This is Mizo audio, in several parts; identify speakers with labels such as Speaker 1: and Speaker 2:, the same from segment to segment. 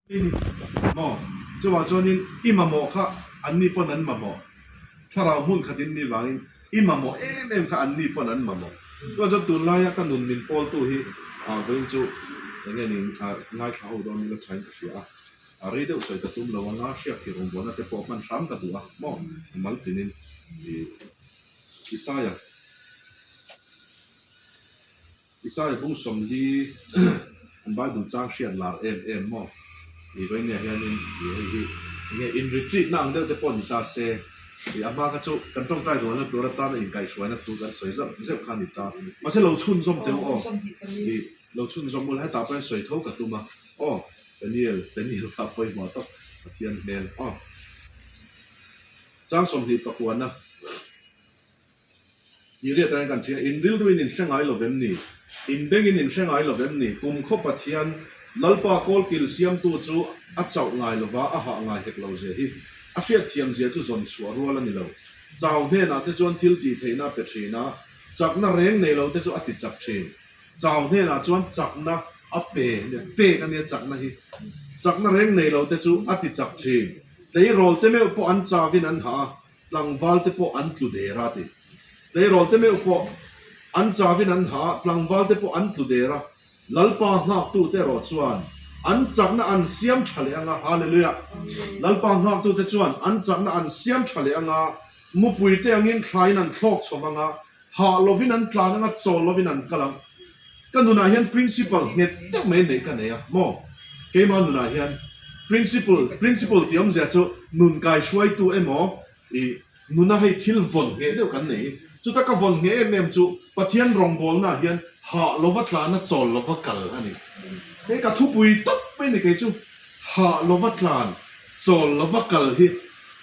Speaker 1: I ni maw? Chuvang chuanin i mamawh kha anni pawn an mamawh. Thlarau hmun khat in nih vangin i mamawh em em kha anni pawn an mamawh. Chuvang chuan tunlaia ka nun min pawltu hi vawiin chu eng nge ni ngaithla ho dawn ila thain ka hria a. A rei deuh sawi ka tum lo anga hriak thei rawngbawlna te pawh hman hram ka duh a maw? Mal tinin i Isaia. Isaia bung 40 an Bible chang hriat lar em em maw? Ih vawinia hianin ih hei hi enge in retreat na ang deuh te pawh ni ta se ih a hma kha chu kan tawngtai rualna tur atana inkaihhruaina thu kan sawi zauh zeuh kha a ni ta. Mahse lo chhunzawm teh u aw. Ih lo chhunzawm ula hetah pawh hian sawi tho ka tum a aw Peniel Peniel kha a pawimawh tawp Pathian hmel aw. Chang 20 pakuana. Ni riat reng kan hria, in rilruin in hre ngai lo vem ni? In bengin in hre ngai lo vem ni? Kum khaw Pathian, Lalpa kawlkil siamtu chu a chauh ngai lo va, a hah ngai hek lo zia hi. A hriatthiam zia chu zawn chhuah rual a ni lo. Chau hnenah te chuan thil tih theihna a pe thin a, chakna reng nei lo te chu a ti chak thin. Chau hnenah chuan chakna a pe, pek a nia chakna hi. Chakna reng nei lo te chu a ti chak thin. Tleirawl te meuh pawh an chauin an hah a, Tlangval te pawh an tlu der a ti. Tleirawl te meuh pawh an chavin an ha a, tlangval te pawh an tlu der a. Lalpa nghaktute erawh chuan an chakna an siam tha leh ang a. Hallelujah! Lalpa nghaktute chuan an chakna an siam tha leh ang a, mupui te angin thlain an thlawk chho vang a, hah lovin an tlan ang a, chawl lovin an kal ang. Ka nunah hian principle nghet deuh mai neih ka nei a maw? Keimah nunah hian principle, principle tih awmzia chu nun kaihruaitu emaw i nuna hei thil vawn ngheh deuh kan nei hi. Chuta ka vawn ngheh em em chu Pathian rawngbawlnaah hian hah lova tlana chawl lova kal a ni. Hei ka thupui tawp mai ni kei chu hah lova tlan chawl lova kal hi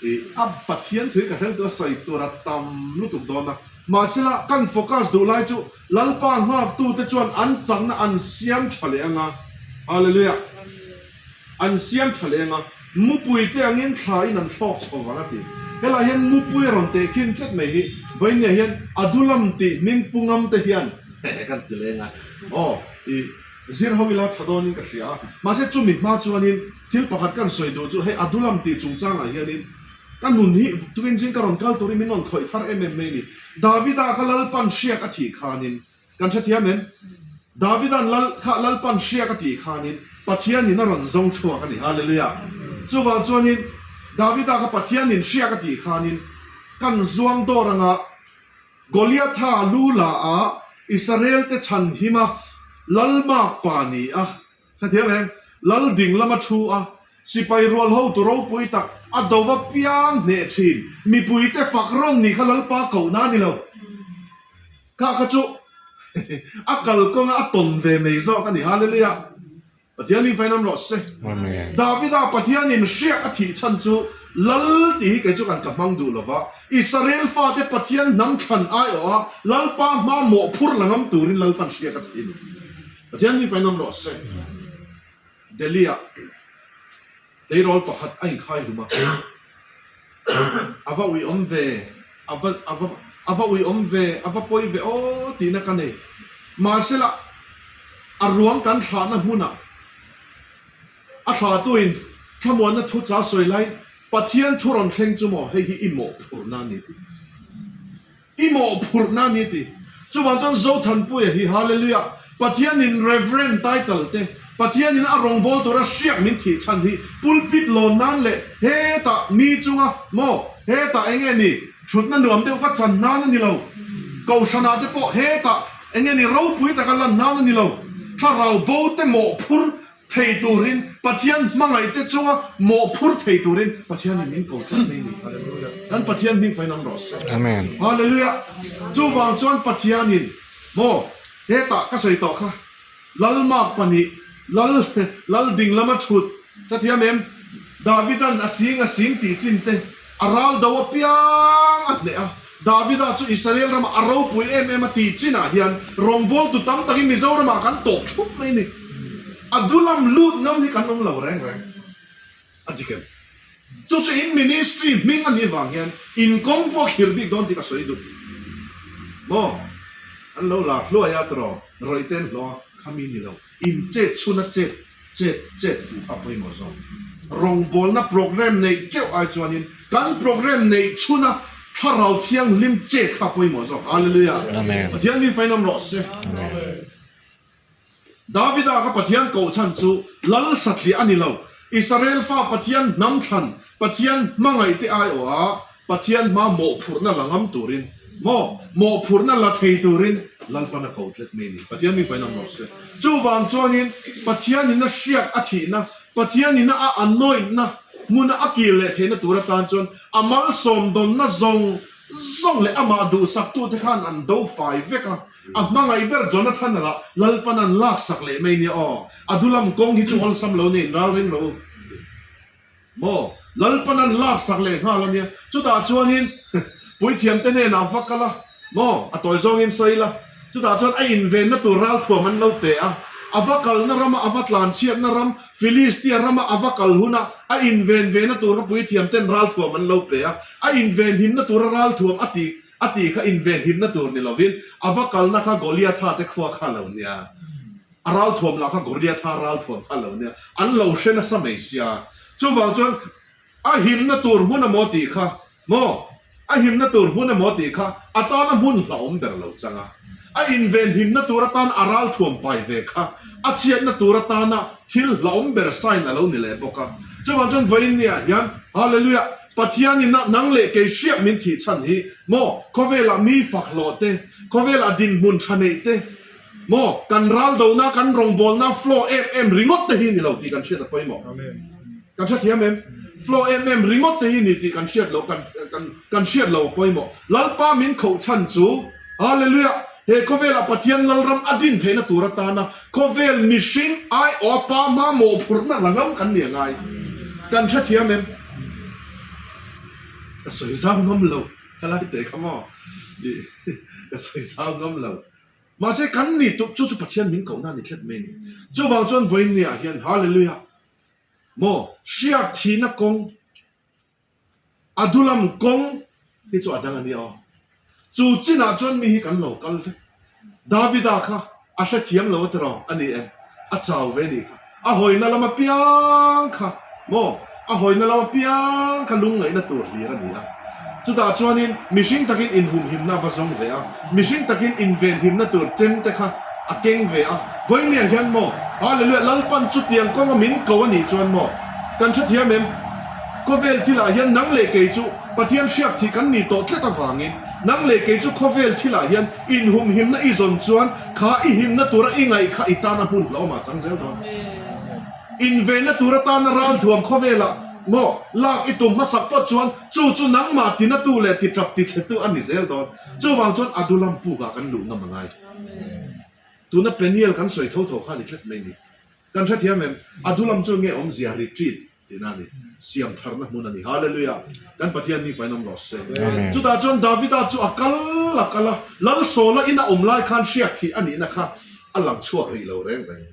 Speaker 1: I a Pathian thu hi ka hrel tu a sawi tur a tam lutuk dawn a, mahsela kan focus duh lai chu Lalpa nghaktute chuan an chakna an siam tha leh ang a, Hallelujah, an siam tha leh ang a, mupui te angin thla in an thlawk chho vang a ti. Helai hian mupui a rawn teh khin tlat mai hi vawinia hian Adulam tih hming pu ngam te hian kan ti leng a, aw i zir ho ila tha dawnin ka hria a, mahse chumi hma chuanin Thil pakhat kan sawi duh chu hei Adulam tih chungchangah hianin ka nun hi tukin zing ka rawn kal turin min rawn khawih thar em em mai a ni. Davida kha Lalpan hriak a thih khanin kan hrethiam em? Davida'n Lal kha Lalpan hriak a tih khanin Pathianin a rawn zawng chhuak a ni. Hallelujah! Chuvang chuanin Davida kha Pathianin hriak a tih khanin kan zuang dawr anga Goliatha lu la a Israelte chhan hima Lalmak pa ni a Hrethiam em? Lal ding lama thu a, sipai rual hotu ropui tak a do va piang hneh thin. Mipuite fak rawn nih kha Lalpa kohna a ni lo. Kha kha chu a kalkawnga a tawn ve mai zawk a ni. Hallelujah! Pathian min fainam rawh se. Davida Pathianin hriak a thih chhan chu Lal tih hi kei chu kan ka hmang duh lo va, Israel fate Pathian hnam thlan aiawh a Lalpa hma mawhphur la ngam turin Lalpan hriak a thih a ni. Pathian mi fainawm rawh se. Delhi ah tleirawl pakhat a inkhai hlum a, a va uiawm ve, a va a va a va uiawm ve, a va pawi ve aw tihna ka nei. Mahsela a ruang kan thlahna hmunah a thlahtuin thlamuanna thu cha sawi lai Pathian thu rawn thleng chu maw hei hi i mawhphurhna a ni tih. I mawhphurhna a ni ti. Chuvang chuan Zothanpuia hi Hallelujah! Pathianin Reverend title te, Pathianin a rawngbâwl tura hriak min thih chhan hi pulpit lawn nan leh hetah mi chunga maw hetah eng nge ni thutna nuam deuh va chan nan a ni lo. Kohhranah te pawh hetah eng nge ni ropui taka lan nan a ni lo. Thlarau bo te mawhphur thei turin, Pathian hmangaihte chunga mawhphur thei turin Pathianin min ko tlat mai ni. Kan Pathian hming fainam rawh se.
Speaker 2: Amen.
Speaker 1: Hallelujah. Chuvang chuan Pathianin maw hetah ka sawi tawh kha Lalmak pahnih Lal Lal ding lama thut ka thiam em? Davidan a sing a sing tih chin te A ral do apiang a hneh a, Davida chu Israel ramah a ropui em em a ti chinah hian rawngbawltu tam takin Mizoramah kan tawp thup mai ni. A dulam lut ngam hi kan awm lo reng reng a dik em? Chu chu in ministry hming a nih vang hian in kawng pawh a khirh bik dawn tih ka sawi duh. Maw? An lo lar hluai a tiraw? Rawih te an hlawh a, khami ni lo. In chet chhun a chet. Chet chet fuh kha pawimawh zawk. Rawngbawlna programme neih teuh ai chuanin kan programme neih chhuna Thlarau Thianghlim chet kha pawimawh zawk. Hallelujah!
Speaker 2: Amen.
Speaker 1: Pathian mi fainawm rawh se.
Speaker 2: Amen.
Speaker 1: Davida kha Pathian kohchhan chu lal satliah a ni lo. Israel fa Pathian hnam thlan, Pathian hmangaihte aiawha Pathian hma mawhphurhna la ngam turin maw, mawhphurhna la thei turin Lalpan a ko tlet mai a ni. Pathian mi pain awm rawh se. Chuvang chuanin Pathianin a hriak a thihna, Pathianin a anointna hmuna a kir leh theihna tur atan chuan a malsawmdawnna zawng zawng leh amah duhsaktute khan an do fai vek a. A hmangaih ber Jonathan-a lah Lalpan an laksak leh mai nia aw. A dulam kawng hi chu awlsam lo nia inralring rawh u. Maw? Lalpan an laksak leh nghal a nia. Chutah chuanin puithiamte hnenah va kal a, maw? A tawi zawngin sawi la. Chutah chuan a invenna tur ralthuam an lo pe a. A va kalna rama a va tlanchhiatna ram, Filistia rama a va kal huna a inven vena tur kha puithiamten ralthuam an lo pe a. A invenhimna tura ralthuam a ti a ti kha invenhimna tur ni lovin a va kalna kha Goliatha te khua kha lo nia. A ralthuam lah kha Goliatha ralthuam kha lo nia, an lo hre nasa mai sia. Chuvang chuan a himna tur hmun emaw tih kha maw, a himna tur hmun emaw tih kha a tana hmun hlauhawm ber lo chang a. A invenhimna tur atan a ralthuam pai ve kha a chhiatna tur atana thil hlauhawm ber sign a lo ni leh bawk a. Chuvang chuan vawiin niah hian Hallelujah! Pathianin a nang leh kei hriak min thih chhan hi maw, khawvelah mi fak hlawh te, khawvelah dinhmun tha neih te, Maw, kan ral dona, kan rawngbawlna flow em em ringawt te hi ni lo tih kan hriat a pawimawh. Kan hrethiam em? Flow em em ringawt te hi ni tih kan hriat loh, kan kan kan hriat lo a pawimawh. Lalpa min khoh chhan chu, Hallelujah! He khawvelah Pathian Lalram a din theihna tur atana khawvel mihring aiawh pa hma mawhphurhna la ngam kan ni a ngai. Kan hrethiam em? Ka sawi zau ngam lo, ka lai teh kha maw? Ka sawi zau ngam lo. Mahse kan ni tuk chu chu Pathian min kohna a ni tlat mai a ni. Chuvang chuan vawiin ni ah hian Hallelujah! Maw hriak thihna kawng, a dulam kawng hi chu a dang a nia aw. Chu chinah chuan mi hi kan lo kal vek. Davida kha a hrethiam lo a ti rawh a ni em? A chau ve nih kha. A hawina lam apiang kha maw? A hawina lam apiang kha lungngaihna tur hlir a ni a. Chutah chuanin mihring takin inhumhimna a va zawng ve a, mihring takin invenhimna tur chem te kha a keng ve a. Vawinia hian maw? Hallelujah! Lalpan chutiang kawnga min ko a nih chuan maw? Kan hrethiam em? Khawvel thilah hian nang leh kei chu Pathian hriak thih kan nih tawh tlat avangin nang leh kei chu khawvel thilah hian inhumhimna i zawn chuan Kha i himna tura i ngaih kha i tana hmun hlauhawmah chang zel dawn. Invenna tur atana ralthuam khawvelah maw lak i tum hmasak pawh chuan chu chu nangmah tinatu leh tiṭap tichhetu a ni zel dawn. Chuvang chuan Adulam pukah kan luh ngam a ngai. Tuna Peniel kan sawi tho tho kha a ni tlat mai ni. Kan hrethiam em? Adulam chu nge awmzia retreat tihna a ni. Siam tharna hmun a ni. Hallelujah! Kan Pathian hi fainawm rawh se.
Speaker 2: Amen.
Speaker 1: Chutah chuan Davida chu a kal a kal a, Lal Sawla ina awm lai khan hriak thih a nihna kha a lang chhuak rih lo reng reng.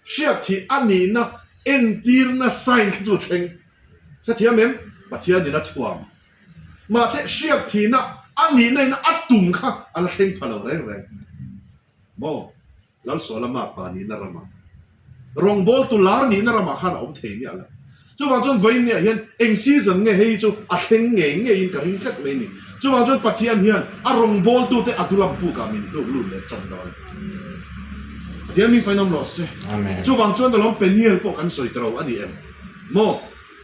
Speaker 1: Hriak thih a nihna entirna sign kha chu thleng. Hrethiam em? Pathianin a thuam. Mahse hriak thihna a nihna in a tum kha a la thleng pha lo reng reng. Maw? Lalsawla makpa nihna ramah, rawngbawltu lar nihna ramah khan a awm thei miah lo. Chuvang chuan vawiin niah hian eng season nge hei chu a thleng ngei ngeiin ka ring tlat mai ni. Chuvang chuan Pathian hian a rawngbawltute a dulam pukah min hnuk lut leh tan dawn. Pathian min fainawm rawh se.
Speaker 2: Amen.
Speaker 1: Chuvang chuan alawm Peniel pawh kan sawi ta ro a ni em? Maw?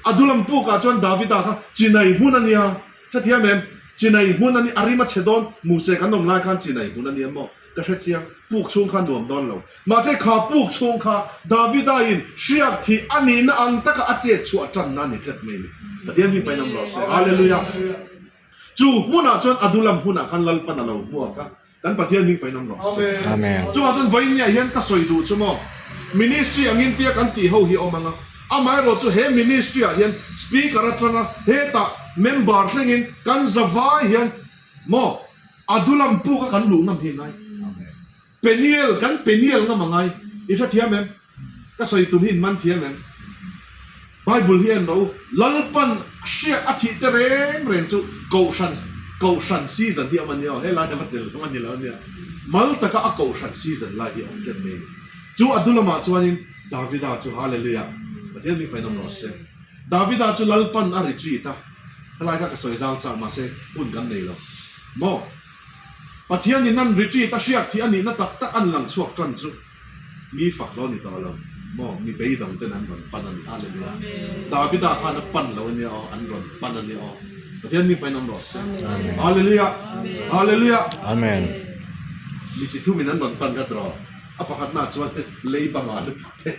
Speaker 1: A dulam pukah chuan Davida kha chinai hmun a nia. Hrethiam em? Chinai hmun a ni, a rim a chhe dawn, Muse kan awm lai khan chinai hmun a ni em maw? Ka hre chiang, puk chhung kha nuam dawn lo. Mahse kha puk chhung kha Davida in hriak thih a nihna ang taka a chet chhuah tanna a ni tlat mai ni. Pathian hi painawm rawh se. Hallelujah! Chu hmunah chuan Adulam hmunah khan Lalpan a lo hmuak a, kan Pathian hming painawm rawh se.
Speaker 2: Amen.
Speaker 1: Chuvang chuan vawiin hian ka sawi duh chu maw, ministry angin tia kan tih ho hi awm ang a, amaherawh chu he ministry ah hian speaker atanga hetah member thlengin kan zavai hian maw, Adulam puk a kan luh ngam hi ngai. Peniel, kan peniel ngam a ngai. I hrethiam em? Ka sawi tum hi in man thiam em? Bible hi en rawh u, Lalpan hriak a thih te reng reng chu Kohhran, Kohhran season hi a awm a nia aw, helai hi a va tel hlawm a ni lo a nia. Mal taka a Kohhran season lai hi a awm tlat mai a ni. Chu Adulamah chuanin. Davida chu Hallelujah! Pathian min fainawm rawh se. Davida chu Lalpan a retreat a, helai kha ka sawi zang chak mahse hun kan nei lo maw? Pathian in an retreat a hriak thih a nihna tak tak an lang chhuak tan chu mi fak hlawh a ni tawh lo maw? Mi beidawng ten an rawn pan a ni. Hallelujah! Davida khan a pan lo a nia aw, an rawn pan a nia aw. Pathian min fainawm rawh se. Hallelujah! Hallelujah!
Speaker 2: Amen.
Speaker 1: Mi chi thumin an rawn pan kha tawh. A pakhatnaah chuan lei bangah lutuk te,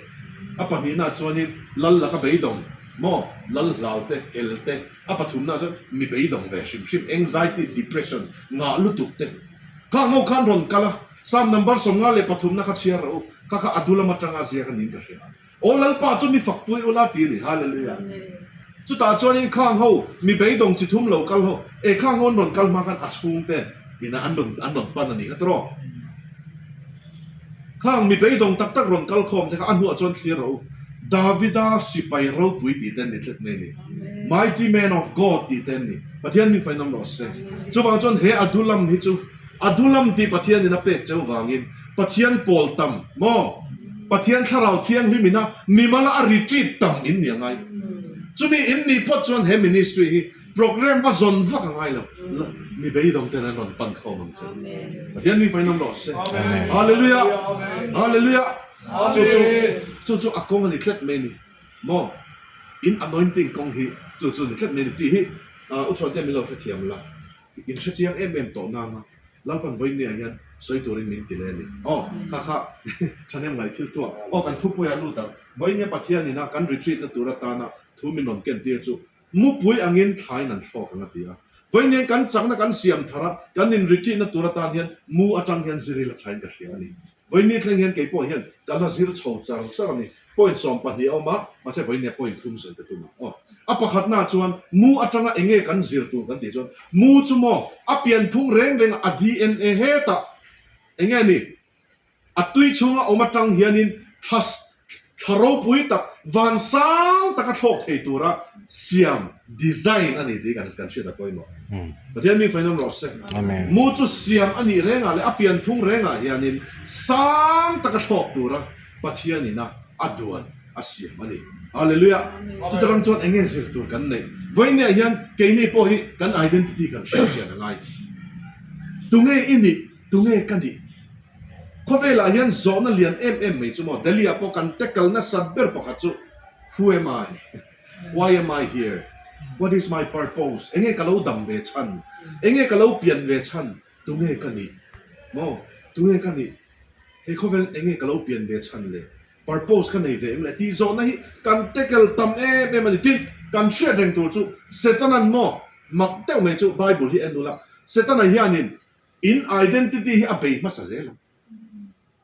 Speaker 1: a pahnihnaah chuanin lal laka beidawng maw, lal hlau te, el te, a pathumnaah chuan mi beidawng ve hrim hrim, anxiety, depression ngah lutuk te. Kha ngo khan rawn kal a, Psalm number 53 na kha chhiar rawh u, kha kha a dulam atanga ziak a niin ka hria. Aw Lalpa chu mi fakpui ula ti a ni, Hallelujah. Chutah chuanin khang ho, mi beidawng chi thum lo kal ho, e khang ho an rawn kal hma khan a chhungte inah an rawn an rawn pan a ni kha tawh. Khang mi beidawng tak tak rawn kal khawm te kha a hnuah chuan thlir rawh u, Davida sipai ropui tih te an ni tlat mai a ni. Mighty man of God tih te an ni. Pathian min fainawm rawh se. Chuvang chuan he Adulam hi chu Adulam tih Pathianin a pek cheu vangin Pathian pawl tam maw? Pathian Thlarau Thianghlim ina mimala a retreat tam in ni a ngai. Chumi in nih phawt chuan he ministry hi program va zawn vak a ngai lo. Mi beidawng ten an rawn pan khawm ang che. Pathian mi pain awm rawh se. Hallelujah! Hallelujah! Chu chu chu chu a kawng a ni tlat mai a ni maw? In anointing kawng hi chu chu a ni tlat mai a ni tih hi u Chhuantea min lo hrethiam la. In hre chiang em em tawh nanga Lalpan vawinia hian sawi turin min ti leh a ni. Aw, kha kha thahnem ngai thil tuah. Aw, kan thupuiah lut ang. Vawinia Pathian ina kan retreat na tur atana thu min rawn ken tir chu mupui angin thlain an thlawk ang a ti a. Vawinia kan chakna kan siam thar a, kan in retreat na tur atan hian mu atang hian zir ila thain ka hria a ni. Vawinia thleng hian keipawh hian ka la zir chho char char a ni. Point 12 a awm a, mahse vawinia point thum sawi ka tum a. Aw. A pakhatnaah chuan mu atanga eng nge kan zir tur kan tih chuan mu chu maw a pianphung reng reng a DNA hetah eng nge ni a tui chhunga awm atang hianin thla thla ropui tak van sang taka thlawk thei tura siam design a ni tih kan kan hriat a pawimawh. Pathian mi fainawm rawh se. Mu chu siam a nih rengah leh a pianphung rengah hianin sang taka thlawk tura Pathian ina a duan a siam a ni. Hallelujah! Chuta ram chuan eng nge zir tur kan neih? Vawiinah hian keini pawh hi kan identity kan hriat chian a ngai. Tunge i nih? Tunge ka nih? Khawvelah hian zawhna lian em em mai chu maw? Delhi-ah pawh kan tackle nasat ber pakhat chu Who am I? Why am I here? What is my purpose? Enge ka lo dam ve chhan? Enge ka lo pian ve chhan? Tunge ka nih? Maw? Tunge ka nih? He khawvel enge ka lo pian ve chhan le? Purpose ka nei ve em le? Tih zawhna hi kan tackle tam em em a ni. Tin, kan hriat reng tur chu Setana'n maw mak deuh mai chu Bible hi en ula, Setana hianin in identity hi a bei hmasa zel ang.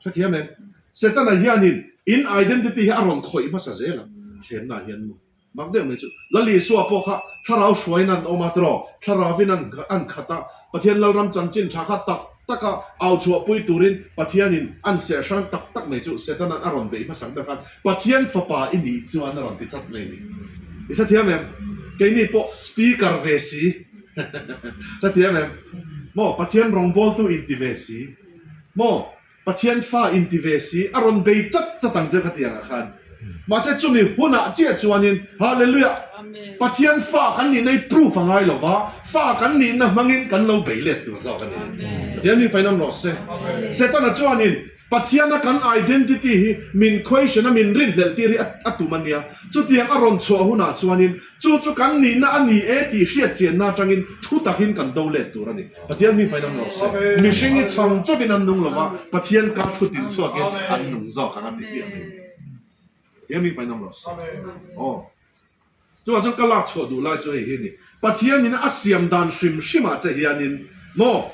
Speaker 1: Hrethiam em? Setana hianin in identity hi a rawn khawih hmasa zel ang. Thlemna hian maw Mak deuh mai chu Lal Isua pawh kha thlarau hruaiin an awm a tiraw? Thlarauvin an an khat a, Pathian Lalram chanchin tha kha tak taka au chhuahpui turin Pathianin an serh hrang tak tak mai chu Setana'n a rawn beih hmasak ber khan Pathian fapa i nih chuan a rawn ti chat mai a ni. I hrethiam em? Keini pawh speaker ve si. Hrethiam em? Maw Pathian rawngbawltu inti ve si. Maw? Pathian fa inti ve si, a rawn bei chat chat ang che khatiangah khan. Mahse chumi hunah chiah chuanin Hallelujah! Pathian fa kan nihna hi proof a ngai lo va, fa kan nihna hmangin kan lo bei let tur zawk a ni. Pathian min fainawm rawh se. Setana chuanin Pathiana kan identity hi min question a, min rinhlelh tir hi a tum a nia. Chutiang a rawn chhuah hunah chuanin chu chu kan nihna a ni e tih hriat chianna atangin thu takin kan do let tur a ni. Pathian hming fain awm rawh se. Mihring hi chhang chawpin an nung lo va, Pathian ka thu tin chhuakin an nung zawk ang a ti piah mai. Pathian hming fain awm rawh se. Aw. Chuvang chuan ka lak chhuah duh lai chu hei hi a ni. Pathianin a siam dan hrim hrimah che hianin maw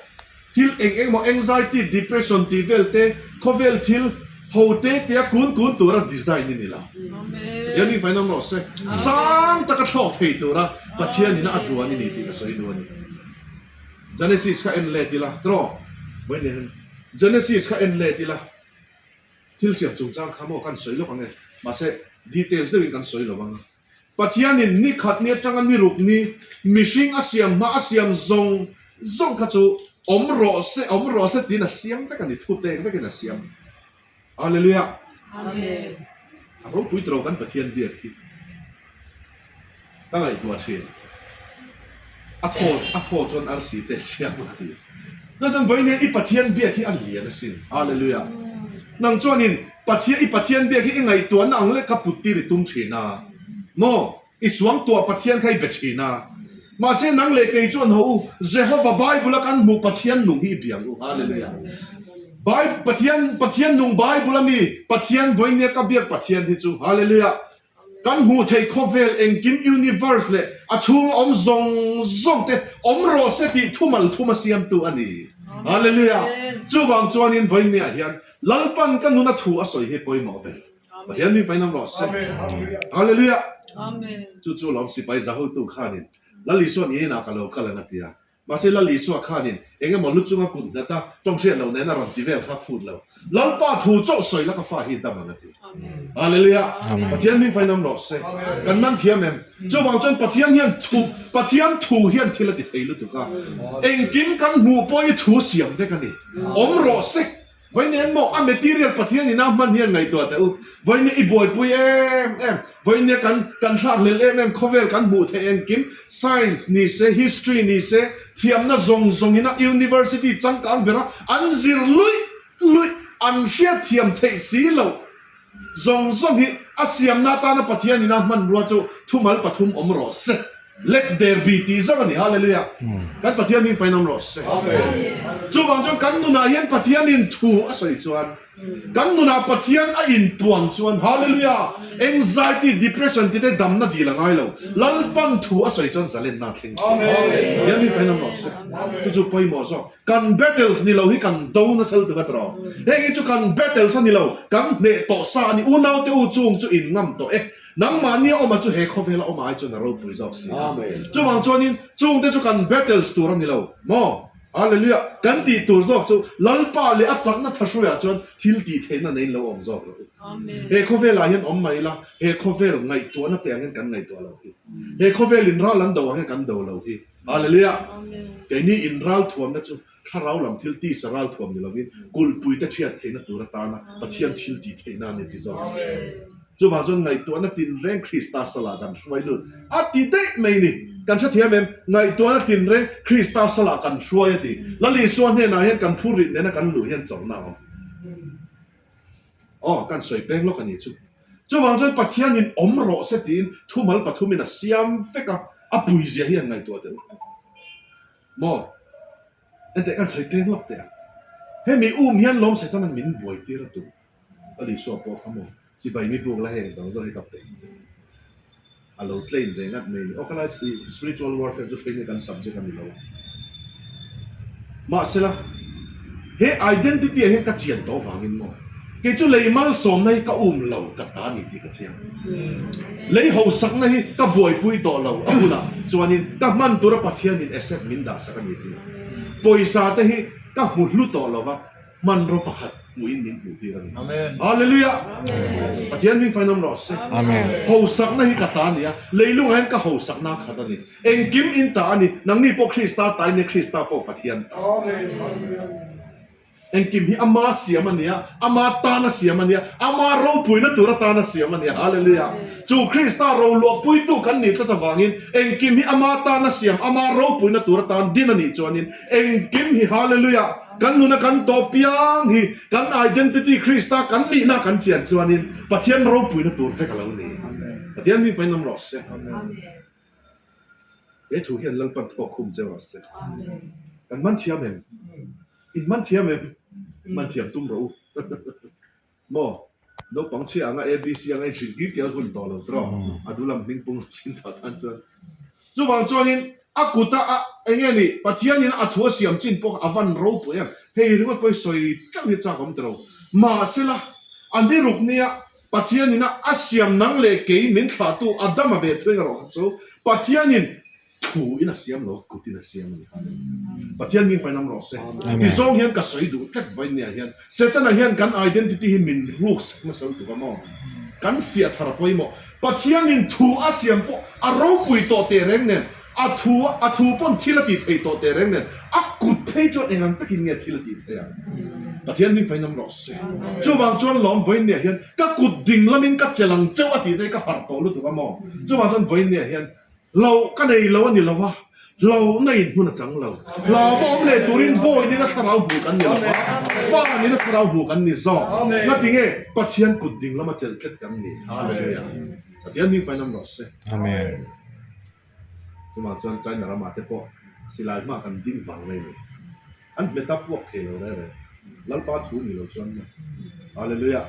Speaker 1: thil eng eng maw anxiety, depression tih vel te, khawvel thil ho te tia kun kun tura design i ni lo. Pathian hming fain awm rawh se. Sang taka thlawk thei tura Pathianin a duan i ni tih ka sawi duh a ni. Genesis kha en let ila tiraw? Vawiin hian Genesis kha en let ila thil siam chungchang kha maw kan sawi lawk ang e, mahse details deuhin kan sawi lo ang a. Pathianin ni khat ni atanga ni ruk ni mihring a siam hma a siam zawng zawng kha chu awm rawh se awm rawh se tiin a siam vek a ni, thu pek vekin a siam. Hallelujah!
Speaker 3: Amen.
Speaker 1: A ropui tawh kan Pathian biak hi ka ngaihtuah thin. A thaw a thaw chuan arsi te siam a ti. Chuan chuan vawiin hian i Pathian biak hi a lian asin. Hallelujah. Nang chuanin Pathian i Pathian biak hi i ngaihtuahna ang leh ka put tir i tum thin a. Maw? I suangtuah Pathian kha i be thin a. Mahse nang leh kei chuan ho u, Jehova Bible a kan hmuh Pathian nung hi i biang u. Hallelujah. Bai Pathian Pathian nung Bible a mi Pathian vawinia ka biak Pathian hi chu. Hallelujah. Kan hmuh theih khawvel engkim universe leh a chhunga awm zawng zawng te awm rawh se tih thumal thuma siamtu a ni. Hallelujah. Chuvang chuanin vawinia hian Lalpan ka nuna thu a sawi hi pawimawh ber. Pathian mi fainam rawh se. Hallelujah. Chu chu lawm sipai zahotu khanin Lal Isua ni inah ka lo kal ang a ti a. Mahse Lal Isua khanin eng emaw lu chunga kut nghat a tawng hriat loh nena rawn ti vel kha phut lo. Lalpa thu chauh sawi la ka fa hi dam ang a ti. Hallelujah. Pathian mi fainam rawh se. Kan man thiam em? Chuvang chuan Pathian hian thu Pathian thu hian thil a ti thei lutuk a. Engkim kan hmuh pawh i thu siam vek a ni. Awm rawh se. Vawiin maw a material Pathian ina hman hian ngaihtuah teh u. Vawiin i buaipui em em, vawiin kan kan thlakhlelh em em khawvel kan hmuh theih engkim science ni se, history ni se, thiamna zawng zawng ina university changkang bera an zir luih luih an hriatthiam theih si loh Zawng zawng hi a siamna atana Pathian ina hmanrua chu thumal pathum awm rawh se. Let there be tih zawng a ni. Hallelujah. Kan Pathian hi fainawm rawh se. Chuvang chuan kan nunah hian Pathianin thu a sawi chuan, kan nunah Pathian a inpuan chuan, Hallelujah, anxiety, depression tite damna dil a ngai lo. Lalpan thu a sawi chuan zalenna a thleng thin. Pathian hi fainawm rawh se. Chu chu pawimawh zawk. Kan battles ni lo hi kan do nasa lutuk a tawh. Heng hi chu kan battles a ni lo, kan hneh tawh sa a ni. Unaute u chung chu in ngam tawh e. Nangmahnia awma chu he khawvela awm ai chuan a ropui zawk si a. Chuvang chuanin chungte chu kan battles tur a ni lo maw? Hallelujah! Kan tih tur zawk chu Lalpa leh a chakna thahruiah chuan thil tih theihna neiin lo awm zawk rawh u. He khawvelah hian awm mai ila, he khawvel ngaihtuahna te ang hian kan ngaihtuah lo hi. He khawvel in ral an do ang hian kan do lo hi. Hallelujah! Keini in ralthuamna chu thlarau lam thil tisa ralthuam ni lovin kulhpuite thiat theihna tur atana Pathian thil tih theihna a ni ti zawk a si. Chuvang chuan ngaihtuahna tinreng Krista salah kan hruai lut a ti daih mai ni. Kan hrethiam em? Ngaihtuahna tinreng Krista salah kan hruai a ti. Lal Isua hnenah hian kan phurrit nena kan luh hian chawlhna a awm. Aw, kan sawi peng lawk a ni chu. Chuvang chuan Pathianin awm rawh se tiin thumal pathumin a siam vek a, a puizia hi an ngaihtuah deuh. Maw? Enteh kan sawi peng lawk teh ang. Hemi um hian lawm Setanan min buai tir a tum. Ka Isua pawh kha maw, chibai mi buk la heng zawng zawng hi ka pe ang che. A lo claim ve ngat mai ni. Aw khalai spiritual warfare chu hruai nge kan subject a ni lo a. Mahsela, he identity ah hian ka chian tawh vangin maw, kei chu lei malsawmna hi ka um lo ka ta ni tih ka chiang. Lei hausakna hi ka buaipui tawh lo a hunah chuanin ka hman tura Pathianin asset min dahsak a ni tih a. Pawisa te hi ka hmu hlu tawh lo va. Hmanraw pakhat hmuhin min hmuh tir a ni. Hallelujah! Pathian min fainawm rawh se. Hausakna hi ka ta a ni a, leilungah hian ka hausakna a khat a ni. Engkim in ta a ni, nangni pawh Krista ta in nia, Krista pawh Pathian ta. Engkim hi ama siam a ni a, ama tana siam a ni a, ama ropuina tur atana siam a ni a. Hallelujah! Chu Krista roluahpuitu kan nih tlat avangin engkim hi ama tana siam, ama ropuina tur atan din a nih chuanin engkim hi Hallelujah! Kan nuna kan tawh piang hi kan identity Krista kan nihna kan chian chuanin Pathian ropuina tur vek a lo ni. Pathian mi fain awm rawh se. He thu hian Lalpan thawk khum che rawh se. Kan man thiam em? In man thiam em? Man thiam tum rawh u. Maw? Naupang chhia anga ABC anga inhrilh kir tel hun tawh lo tawh a duhlam hming pung chin tawh tan chuan. Chuvang chuanin a kuta a eng nge ni Pathianin a thu a siam chin pawh kha a van ropui em. Hei ringawt pawh hi sawi teuh hi chak awm tiro. Mahsela a ni ruk nia Pathianin a a siam nang leh kei min thlahtu Adama ve thueng erawh kha chu Pathianin Thu in a siam lo, kut in a siam a ni. Hallelujah. Pathian min fainam rawh se. Ti zawng hian ka sawi duh tlat vawiin nia hian Setana hian kan identity hi min ruk sak hmasa lutuk a maw? Kan fiah thar a pawimawh. Pathianin thu a siam pawh a ropui tawh teh reng nen. A thu a thu pawn thil a tih theih tawh teh reng nen, a kut phei chuan eng ang takin nge thil a tih theih ang? Pathian hming fainam rawh se. Chuvang chuan lawm vawiinniah hian ka kut ding lamin ka chelh ang cheuh a tih te hi ka harh tawh lutuk a maw? Chuvang chuan vawiinniah hian Hlauh ka nei lo a ni lo a, hlauhna in hmun a chang lo. Hlauva awm leh turin bawi nena thlarau hmu kan ni lo va, fa nena thlarau hmu kan ni zawk. Ngatinge Pathian kut ding lama chelh tlat kan ni. Hallelujah. Pathian hming fainam rawh se.
Speaker 2: Amen.
Speaker 1: Chumah chuan China ramah te pawh silai hma kan ding vang mai ni. An hmet a puak thei lo reng reng. Lalpa thu ni lo chuan maw. Hallelujah.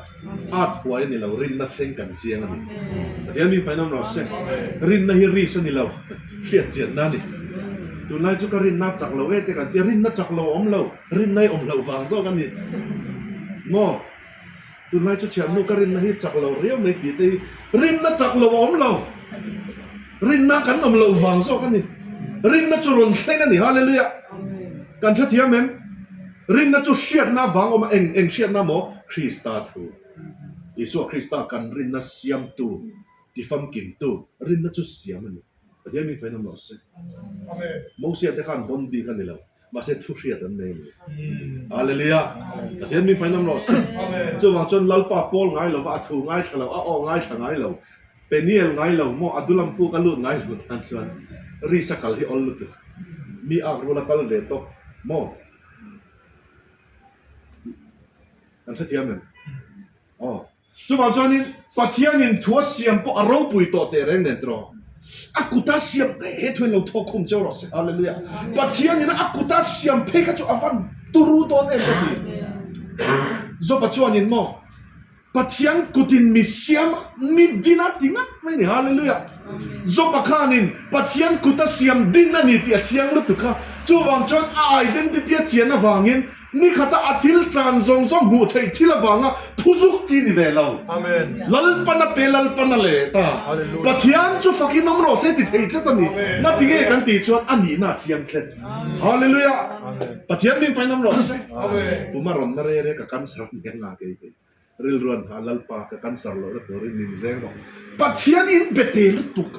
Speaker 1: At huai a ni lo, rinna thleng kan chiang a ni. Pathian mi fainawm rawh se. Rinna hi risk a ni lo, hriat chianna a ni. Tunlai chu ka rinna a chak lo e te kan tia, rinna chak lo a awm lo, rinna hi awm loh vang zawk a ni. Maw? Tunlai chu thiannu ka rinna hi chak lo riau mai tih te hi rinna chak lo a awm lo. Rinna kan awm loh vang zawk a ni. Rinna chu rawn thleng a ni. Hallelujah! Kan hrethiam em? Rinna chu hriatna vang awm a, eng eng hriatna maw? Krista thu. Isua Krista kan rinna siamtu, tifamkimtu, rinna chu siam a ni. Pathian min fainawm lo se. Mosia te khan bon bik a ni lo, mahse thu hriat an nei a ni. Hallelujah! Pathian min fainawm lo se. Chuvang chuan Lalpa pawl ngai lova, a thu ngaithla lo, a aw ngaithla ngai lo, Peniel ngai lo maw, a dulam puk a lut ngai lo tan chuan Risa kal hi awl lutuk. Mi ak rul a kal ve tawp maw? Kan hrethiam em? Aw. Chuvang chuanin Pathianin thu a siam pawh a ropui tawh teh reng nen tiraw? A kuta siam he thu in lo thawk khum cheu rawh se. Hallelujah. Pathianin a kuta siam phei kha chu a van turu dawn em ka ti. Joba chuanin maw Pathian kutin mi siam mi din a ti ngat mai ni. Hallelujah. Joba khanin Pathian kuta siam din a ni tih a chiang lutuk a. Chuvang chuan a identity a chian avangin Ni khata a thil chan zawng zawng hmuh theih thil avanga phu zuk chi ni ve lo. Lalpana pe Lalpana leh ta. Pathian chu fakin awm rawh se ti thei tlat a ni. Ngati nge kan tih chuan a nihna a chiang tlat. Hallelujah. Pathian min fain awm rawh se. Puma rawn na re re ka cancer ni ang a kei kei. Rilruan ha Lalpa ka cancer lohna turin min veng rawh. Pathian in be te lutuk.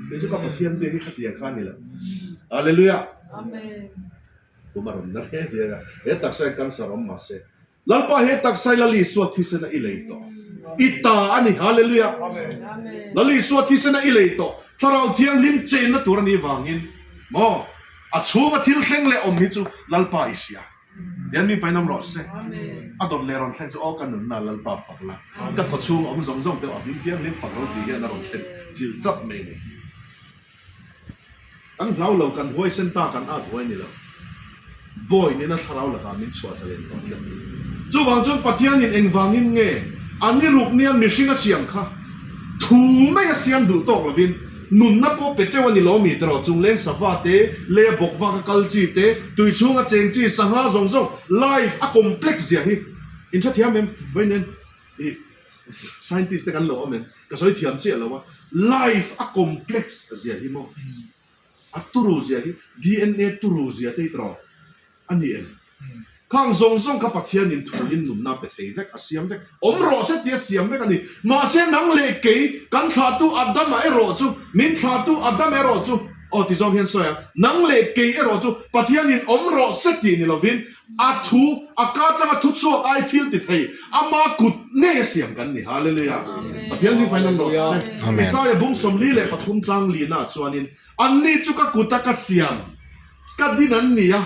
Speaker 1: Kei chu ka Pathian biak hi khatiang kha a ni lo. Hallelujah. Kum a rawn na hle hle a, he taksa hian cancer awm mah se, Lalpa he taksa hi Lal Isua thisena i lei tawh. I ta a ni, Hallelujah! Lal Isua thisena i lei tawh, Thlarau Thianghlim chenna tur a nih vangin maw a chhunga thil thleng leh awm hi chu Lalpa i hria. Tian mi painawm rawh se. A dawt leh rawn thleng chu aw ka nunna Lalpa fak la, ka kawchhung awm zawng zawng te a hming thianghlim fak ro tih hian a rawn thlen chilh chap mai a ni. Kan hlau lo, kan huaisen ta, kan at huai ni lo. Bawi nena thlarau lakah min chhuah zalen tawh tlat. Chuvang chuan Pathianin engvangin nge a ni ruk nia mihring a siam kha thu mai a siam duh tawk lovin nunna pawh pe teuh a ni lo mi tiraw chungleng sava te, leia bawk vak a kal chi te, tui chhunga cheng chi, sangha zawng zawng life a complex zia hi in hrethiam em? Vawiin ih scientist te kan lo awm em? Ka sawi thiam chiah lo a, life a complex zia hi maw, a turu zia hi, DNA turu zia te hi tawh a ni em? Khang zawng zawng kha Pathianin thuin nunna pe thei vek, a siam vek, awm rawh se tia siam vek a ni. Mahse nang leh kei kan thlahtu Adama erawh chu, min thlahtu Adam erawh chu, aw ti zawng hian sawi ang, nang leh kei erawh chu Pathianin awm rawh se tih ni lovin, A thu, a ka atanga thu chhuak ai thil ti thei, ama kut ngei a siam kan ni. Hallelujah! Pathian hming fain an rawh se. Isaiah bung 43 tlang lina chuanin, Anni chu ka kuta ka siam, ka din an ni a,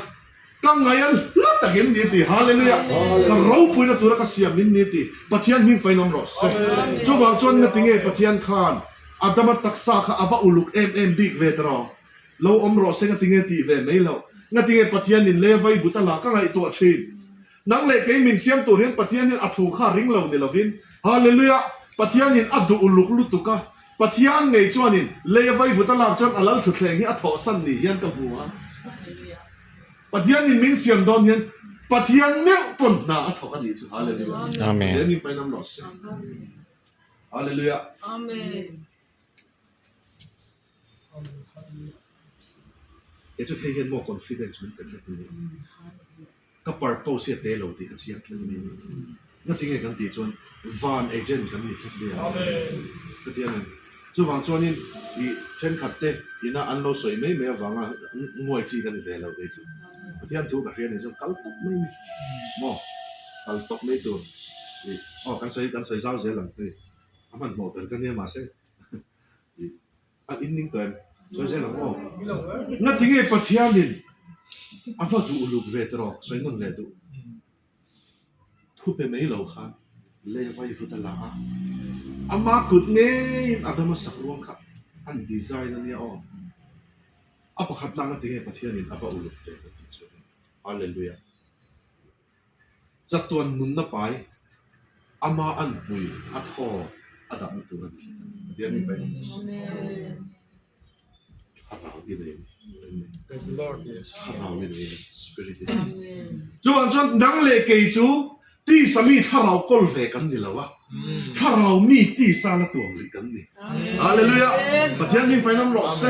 Speaker 1: ka ngaih a hla takin ni a ti. Hallelujah! Ka ropuina tura ka siam in ni a ti. Pathian hming fain awm rawh se. Chuvang chuan ngatinge Pathian khan Adama taksa kha a va uluk em em bik ve tawh? Lo awm rawh se ngatinge tih ve mai loh. Ngatinge Pathianin le vai but a la ka ngaihtuah thin. Nang leh kei min siam tur hian Pathian hian a thu kha ring lo ni lovin Hallelujah! Pathianin a duh uluk lutuk a, Pathian ngei chuanin lei a vai vut a lak chuan a lal thutthleng hi a thawhsan ni hian ka hmu a. Pathianin min siam dawn hian Pathian meuh pawn hna a thawk a nih chu. Hallelujah!
Speaker 2: Amen.
Speaker 1: Pathian min painam rawh se. Hallelujah!
Speaker 3: Amen.
Speaker 1: Kei chu hei hian maw confidence min pe tlat a ni. Ka purpose hi a te lo tih ka chiang tlat mai a ni. Ngatinge kan tih chuan van agent kan ni tlat mai a. Ka ti ang em? Chuvang chuanin i thenkhat te ina an lo sawi mai mai avanga nguai chi ka ni ve lo kei chu. Pathian thu ka hria nih chuan kal tawp mai ni maw? Kal tawp mai tur i aw kan sawi kan sawi zau zel ang hei a hmanhmawh ber ka nia mahse i a inning tawh em? Sawi zel ang aw. Ngatinge Pathianin a va duh uluk ve tawh sawi nawn leh duh. Thu pe mai lo khan lei vai vut a la a, ama kut ngeiin Adama sak ruang kha an design a nia aw. A pakhat lak na tinge Pathianin a va uluk ve ka tih chu a ni. Hallelujah. Chatuan nunna pai ama anpui a thaw a dahna tur a ni tlat a. Pathian mi paih awm chu se. Thlarau i nei a ni. Thlarau i nei a ni. Spirit i nei. Chuvang chuan nang leh kei chu tisa mi thlarau kawl ve kan ni lo a, thlarau mi tisa la tuam rih kan ni. Hallelujah! Pathian min fainam rawh se.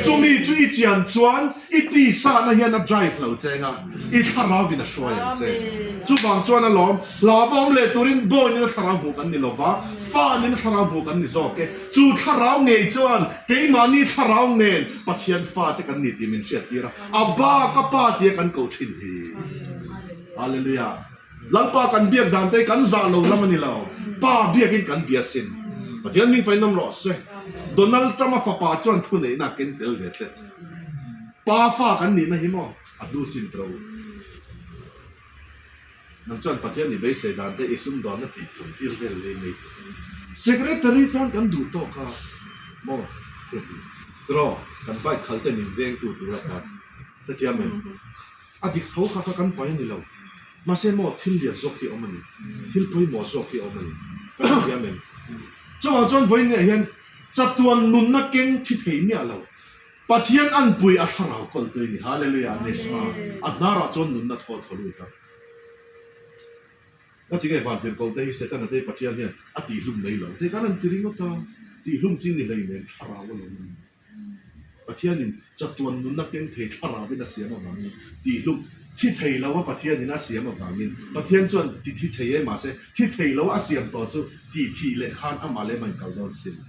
Speaker 1: Chumi chu i chian chuan i tisa na hian a drive lo cheng a, i thlarau in a hruai ang che. Chuvang chuan alawm, hlauhawm leh turin bawiin a thlarau hmuh kan ni lo va, fanin a thlarau hmuh kan ni zawk e. Chu thlarau ngei chuan keimahni thlarau nen Pathian fate kan ni tih min hriattir a, Abba ka Pa tia kan koh thin hi. Hallelujah. Lalpa kan biak dan te kan zah lo lam a ni lo, Pa biakin kan bia sin. Pathian min fainawm rawh se. Donald Trump-a fapa chuan thuneihna a ken tel ve tlet. Pa fa kan nihna hi maw a hlu sin tawh u. Nang chuan Pathian i beisei dan te i sumdawnna tih phun tir vel lei mai teh. Secretary tan kan duh tawk a maw? Draw, kan bike khal te min veng tu tur atan hrethiam em? A dik tho kha kha kan pai a ni lo. Mahse maw thil lian zawk hi a awm a ni. Thil pawimawh zawk hi a awm a ni. Kan hrethiam em? Chuvang chuan vawiin hian chatuan nunna keng thi thei miah lo. Pathian anpui a thlarau kawltu i ni. Hallelujah! Neshma, a hnarah chuan nunna thaw thaw lut a. Ka ti nge vantirhkoh te hi Setana te Pathian hian a tihhlum mai lo. Te kan han ti ringawt a, tihhlum chi ni hlei nen thlarau a lo ni. Pathianin chatuan nunna keng thei thlarauvin a siam avangin tihhlum thi thei lo a Pathianin a siam avangin Pathian chuan ti thi thei e mahse thi thei lo a siam tawh chu tih thih leh khan amah leh amah in kal dawn sin.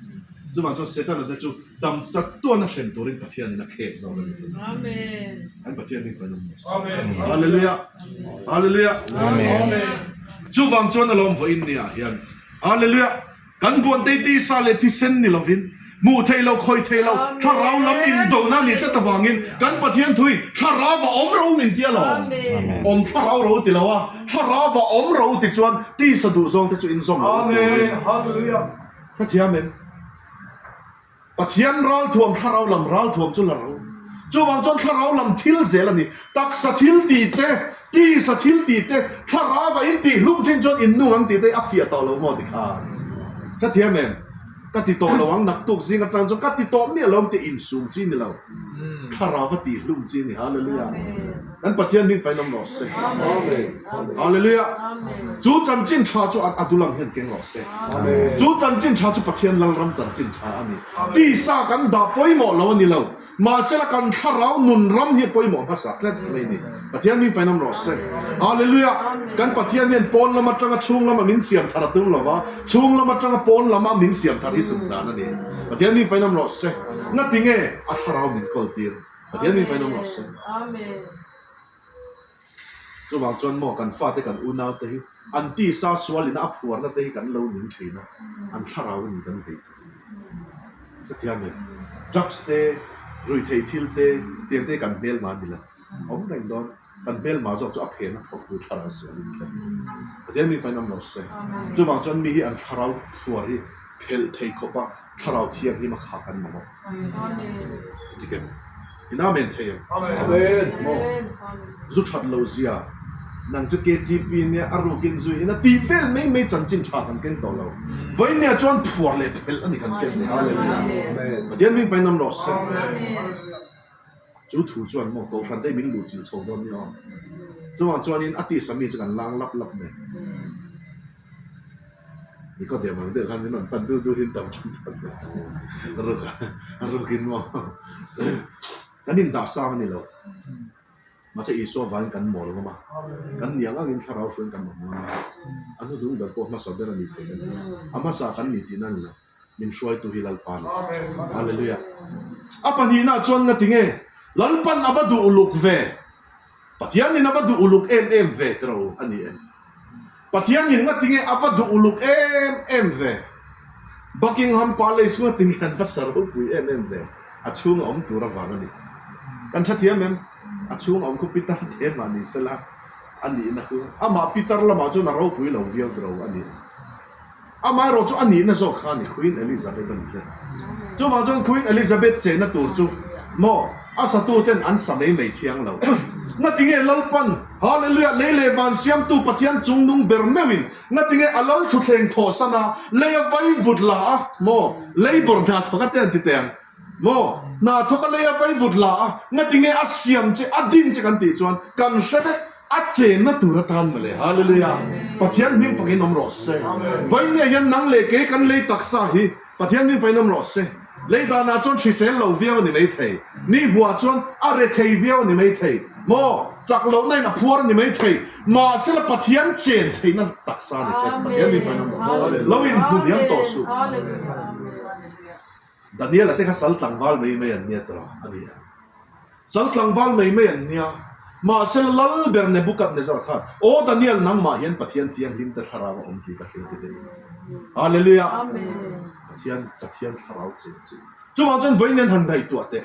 Speaker 1: Chuvang chuan Setana te chu Dam chat tuan a hrem turin Pathianin a khek zawk a ni thin. Amen. Kan Pathian hi kan awm nasa. Hallelujah. Hallelujah. Amen. Chuvang chuan alawm vawiin ni ah hian Hallelujah. Kan buan te tisa leh thisen ni lovin hmuh theih lo khawi theih lo thlarau lam indona ni tlat avangin kan Pathian thui thlarau a awm ro min ti alawm. Awm thlarau ro ti lo a thlarau a awm ro ti chuan tisa duh zawng te chu inzawm lo turin. Hallelujah. Hrethiam em? Pathian ralthuam thlarau lam ralthuam chu la ro. Chuvang chuan thlarau lam thil zel a ni. Taksa thil tih te, tisa thil tih te, thlarau a in tih hlum thin chuan in nung ang tih te a fiah tawh lo maw ti khan. Hrethiam em? Ka ti tawh lo ang naktuk zing atang chuan ka ti tawh miah lo ang tih insum chi ni lo. Thlarau a tih hlum chi a ni. Hallelujah. Kan Pathian hming fain awm rawh se. Hallelujah. Chu chanchin tha chu a dulam hian keng rawh se. Chu chanchin tha chu Pathian Lalram chanchin tha a ni. Tisa kan dah pawimawh lo a ni lo. Mahsela kan thlarau nun ram hi a pawimawh hmasa tlat mai a ni. Pathian hming fain awm rawh se. Hallelujah. Kan Pathian hian pawn lam atanga chhung lama min siam thar a tum lo va, chhung lam atanga pawn lama min siam thar hi tum dan a ni. Pathian hming fain awm rawh se. Ngatinge a thlarau min kawl tir? Pathian min fain awm rawh se. Chuvang chuan maw kan fate kan unau te hi an tisa sualina a phuarna te hi kan lo ning thin a, an thlarau a ni kan vei tur a ni. Hrethiam em? Drugs te, ruihtheih thil te, tiang te hi kan hmelma a ni lo. Awm reng dawn. Kan hmelma zawk chu a phen a thawktu thlarau sual in tlat. Pathian min fain awm rawh se. Chuvang chuan mi hi an thlarau phuar hi phelh thei khawpa thlarau thianghlim a khah kan mamawh. Dik em? In Amen thei em? Maw? Zu that lo zia, nang chu KTP nia a rukin zui in a tih vel mai mai chanchin tha kan keng tawh lo. Vawinia chuan phuar leh phelh a ni kan ken ni. Hallelujah. Pathian hming pain awm rawh se. Chu thu chuan maw Kohhran te min luh chilh chho dawn nia aw. Chuvang chuanin a tisa mi chu kan lang lap lap mai. Nikodem ang deuh khan min rawn pan deuh deuh in tam tan tan ruk a rukin maw kan indah sang a ni lo. Mahse Isua vangin kan mawl ngam a, kan niang angin thlarau hruaiin kan awm ngam a, a hnuhnung ber pawh hmasa ber a ni thei kan ti a, a hmasa kan ni tihna a ni lo. Min hruaitu hi Lalpa a ni. Hallelujah. A pahnihna chuan nga tinge Lalpan a va duh uluk ve? Pathianin a va duh uluk em em ve tiro a ni em? Pathianin nga tinge a va duh uluk em em ve? Buckingham Palace nga tinge an va sa ropui em em ve? A chhunga awm tur avang a ni. Kan tha thiam em? A chhunga awm khu pitar te mah ni sela a nihna khu amah pitar lamah chuan a ropui lo viau tiro a ni em? Amaherawh chu a nihna zawk kha a ni, Queen Elizabeth a ni tlat. Chuvang chuan Queen Elizabeth chenna tur chu maw a satuten an sa mai mai thiang lo. Ngatinge Lalpan, Hallelujah, lei leh van siamtu Pathian chungnung ber meuhin ngatinge a lal thutthleng thawhsan a, lei a vai vut la a, maw labour hna thawk a te an ti teh ang, maw hna thawk a lei a vai vut la a, ngatinge a siam che, a din che kan tih chuan kan hre vek. A chenna tur atan mawle. Hallelujah. Pathian hming fakin awm rawh se. Vawinia hian nang leh kei kan lei taksa hi Pathian hming fakin awm rawh se. Lei danah chuan hrisel lo viau a ni mai thei. Ni hmuah chuan a re thei viau a ni mai thei. Maw? Chak lohna in a phuar a ni mai thei. Mahsela Pathian chen theihna taksa a ni tlat. Pathian hming fakin awm rawh se. Lo inhmu hniam tawh suh. Daniel-a te kha sal tlangval mai mai an nia tawh a ni a. Sal tlangval mai mai an nia. Mahse lal ber Nebuchadnezzar khan, Aw Daniel, nangmah hian Pathian thianghlim te thlarau a awm tih ka thil ti daih. Hallelujah! Pathian, Pathian thlarau cheng chu. Chuvang chuan vawiin hian han ngaihtuah teh,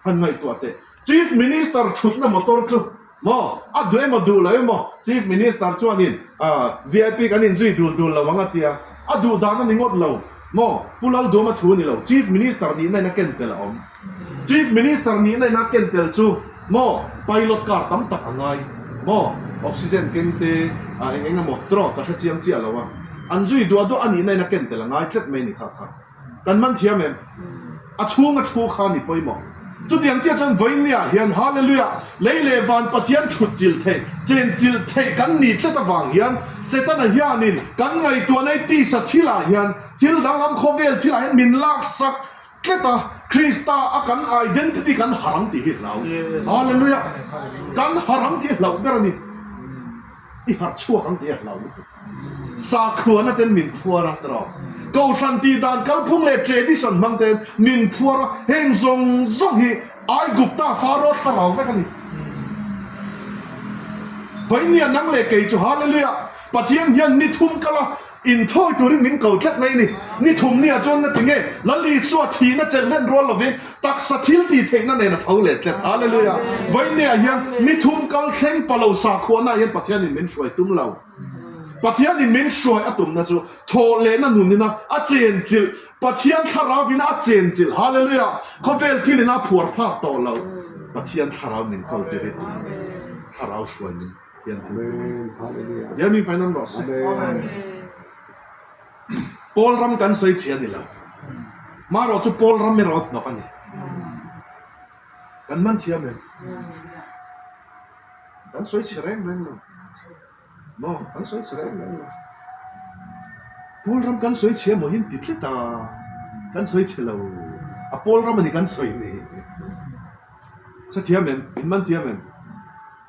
Speaker 1: han ngaihtuah teh. Chief Minister thutna motor chu maw, a duh emaw duh lo emaw, Chief Minister chuanin VIP kan inzui dul dul lo ang a tia, a duh dan a ni ngawt lo maw, Pu Lalduama thu a ni lo, Chief Minister nihna in a ken tel a awm. Chief Minister nihna ina ken tel chu maw pilot car tam tak a ngai maw oxygen keng te ah eng eng emaw trawh ka hre chiang chiah lo a, an zui duah duah a nihna ina ken tel a ngai tlat mai ni kha kha kan man thiam em? A chhunga thu kha ni pawimawh. Chutiang chiah chuan vawinia hian Hallelujah lei leh van Pathian thut chilh theih, chen chilh theih kan ni tlat avang hian Setana hianin kan ngaihtuahna i tisa thilah hian thil danglam khawvel thilah hian min laksak Tlet a, Krista a kan identity kan har ang tih hi hlau. Hallelujah! Kan har ang tih hi hlauh ber a ni. I harh chhuak ang tih hi a hlau lutuk. Sakhuana ten min phuar a tiraw? Kohhran tih dan kalphung leh tradition hmang ten min phuar a, heng zawng zawng hi Aigupta Pharaoh thlarau vek a ni. Vawinia nang leh kei chu Hallelujah! Pathian hian ni thum kal a, Inthawi turin min ko tlat mai a ni. Ni thum nia chuan na tinge Lal Isua thihna chelh hlen rual lovin taksa thil tih theihna nen a tho leh tlat. Hallelujah! Vawinia hian ni thum kal thleng pa lo sakhuana hian Pathianin min hruai tum lo. Pathianin min hruai a tumna chu thawh lehna nunina a chenchilh, Pathian thlarauin a chenchilh. Hallelujah! Khawvel thilin a phuar phak tawh lo. Pathian thlarau min ko tir hi tum a ni. Thlarau hruai min. Pathian min fainam rawh se. Pawl ram kan sawi chhi a ni lo. Marawh chu pawl ram erawh a hnawk a ni. Kan man thiam em? Kan sawi chhi reng reng lo. Maw, kan sawi chhi reng reng lo. Pawl ram kan sawi chhi emaw hi an ti tlat a, kan sawi chhe lo. A pawl ram a ni kan sawi ni. Hrethiam em? In man thiam em?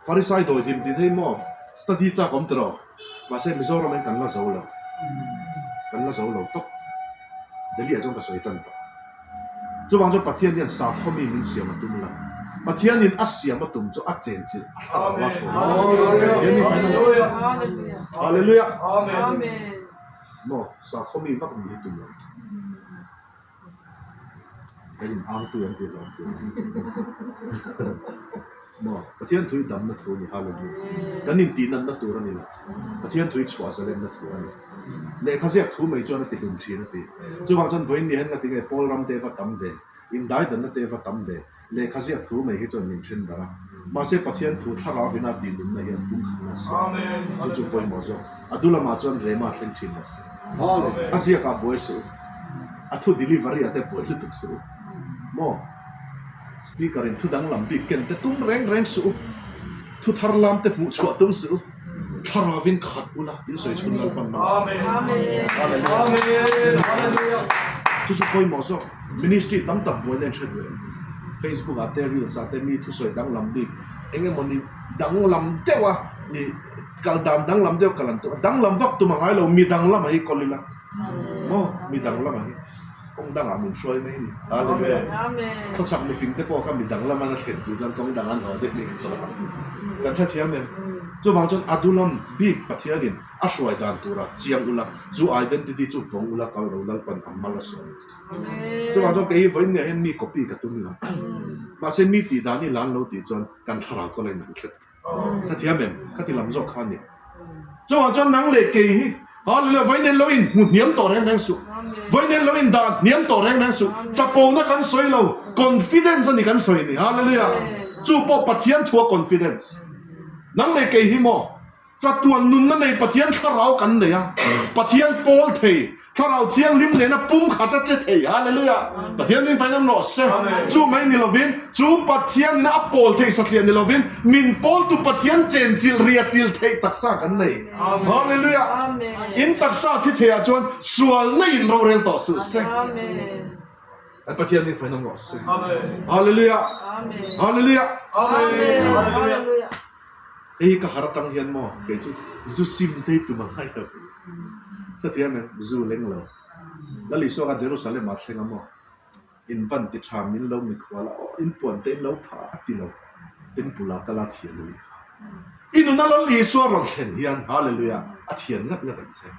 Speaker 1: Farisai dawi dim tih thei maw? Study chak awm tiraw? Mahse Mizoram in kan la zo lo. Kan la zo lo tawp. Delhi ah chuan ka sawi tan tawh. Chuvang chuan Pathian hian sakhaw mi min siam a tum lo. Pathian in a siam a tum chu a chenchilh a thlarau a hruai. Hallelujah! Maw sakhaw mi vak ni hi tum lo. Ka in ang tu an tih hlawm chu. Maw, Pathian thui damna thu a ni, Hallelujah. Kan in tih natna tur a ni lo, Pathian thui chhuah zalenna thu a ni. Lehkha ziak thu mai chuan a ti hlum thin a ti. Chuvang chuan vawiin ni hian nga tinge Paul ram te va tam ve, indaidanna te va tam ve, lehkha ziak thu mai hi chuan min then darh a. Mahse Pathian thu thlarau ina tih nunna hian pumkhatna a siam. Chu chu pawimawh zawk. A du lamah chuan rema thleng thin rawh se. A ziakah buai suh u. A thu delivery ah te buai lutuk suh u. Maw? Speaker in thu danglam bik ken te tum reng reng suh u. Thu thar lam te hmuh chhuah tum suh u. Thlarauin khat ula in sawi chhun Lalpan hmang Hallelujah. Chu chu pawimawh zawk. Ministry tam tak buaina in hre duh em? Facebook ah te reels ah te mi thusawi danglam bik eng emaw ni danglam deuh a ni kal dan danglam deuh kal an tum a danglam vak tum a ngai lo mi danglam ah hi kawl ila maw mi danglam ah hi. Kawng dangah min hruai mai a ni. Hallelujah. Khawchhak mifing te pawh kha mi dang lama na thlen chu chuan kawng dang an haw daih nih tawh ang. Kan hrethiam em? Chuvang chuan Adulam bik Pathianin a hruai dan tura chiang ula, chu identity chu vawng ula kal ro Lalpan a mal a sawn. Chuvang chuan kei hi vawiin nge hian mi copy ka tum lo. Mahse mi tih dan i lan lo tih chuan kan thlarau kawl a inang tlat. Ka thiam em? Ka ti lam zawk kha a ni. Chuvang chuan nang leh kei hi Hallelujah vawiin en lo in hmu hniam tawh reng reng suh. Vawiin en lo in dah hniam tawh reng reng suh. Chapona kan sawi lo, confidence a ni kan sawi ni. Hallelujah. Chu pawh Pathian thua confidence. Nang leh kei hi maw? Chatuan nunna nei Pathian thlarau kan nei a, Pathian pawl thei, Thlarau Thianghlim nena pumkhat a che thei. Hallelujah! Pathian min fainam rawh se. Chu mai ni lovin, chu Pathian ina a pawl thei satliah ni lovin, min pawltu Pathian chenchilh riachilh theih taksa kan nei. Hallelujah! In taksa thi theiah chuan sualna in rorel tawh suh se. Kan Pathian min fainam rawh se. Hallelujah! Hallelujah! Hei hi ka har atang hian maw kei chu zu sim thei tum a ngai lo. Chutiang em zu leng lo. Lal Isua kha Jerusalem ah thleng a maw? In van ti tha min lo mikhual a aw in puan te in lo pha a ti lo. Temple ah kal a thian a ni kha. I nuna Lal Isua rawn thlen hian Hallelujah a thian ngat ngat ang che.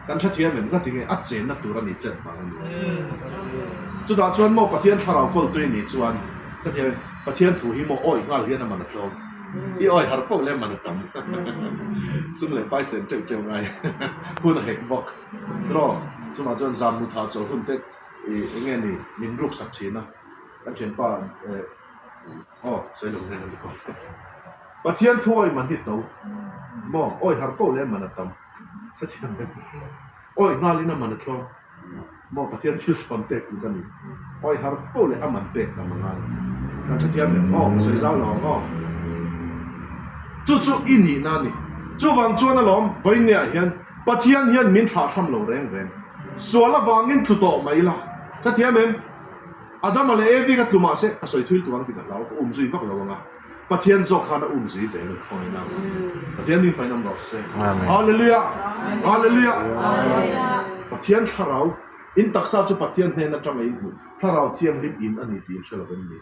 Speaker 1: Kan hrethiam em ngati nge a chenna tur a ni tlet vang a ni. Chutah chuan maw Pathian thlarau kawltui nih chuan hrethiam em Pathian thu hi maw awih nghal hian a man a tlawm. I awih har poh leh man a tam. Sum leh pai sen teuh teuh ngai hun a hek bawk. Draw chungah chuan zan mu tha chawl hun te i enge ni min ruk sak thin a. Kan thianpa eh aw sawi lo nen a ni bawk. Pathian thu awih man hi to maw awih har poh leh man a tam. Pathian awih nghalin a man a tlawm maw Pathian thil thlawn pek tur ka ni. Awih har poh leh a man pek tam a ngai. Kan hrethiam em? Aw ka sawi zau lo ang aw. Chu chu i nihna a ni. Chuvang chuan alawm vawiinniah hian Pathian hian min thlahthlam lo reng reng. Sual avangin tlu tawh mai la. Hrethiam em? Adama leh Evi ka tlu mahse ka sawi thui tur ang ti ka hlau ka um zui vak lo ang a. Pathian zawk khan a um zui zel a khawngaih na Pathian min fainam rawh se. Hallelujah! Hallelujah! Pathian thlarau in taksa chu Pathian hnen atanga in hmuh thlarau thianghlim in a ni tih in hre lo em ni?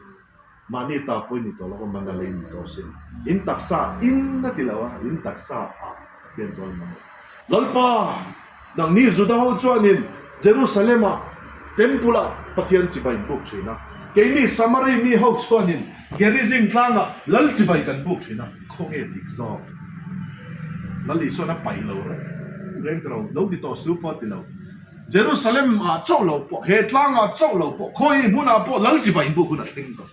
Speaker 1: Mahni ta pawh i ni tawh lo va, mana lei ni tawh sin. In taksa in a ti lo a, in taksa ah Pathian chuan a mamawh. Lalpa, nangni Juda ho chuanin Jerusalem-ah Temple-ah Pathian chibai in buk thin a, keini Samari mi ho chuanin Gerizim tlangah Lal chibai kan buk thin a, khawnge dik zawk? Lal Isuan a paih lo reng reng ta lo, lo ti tawh su pawh a ti lo. Jerusalem-ah chauh lo pawh, he tlangah chauh lo pawh, khawi hmunah pawh Lal chibai in buk hun a thleng tawh.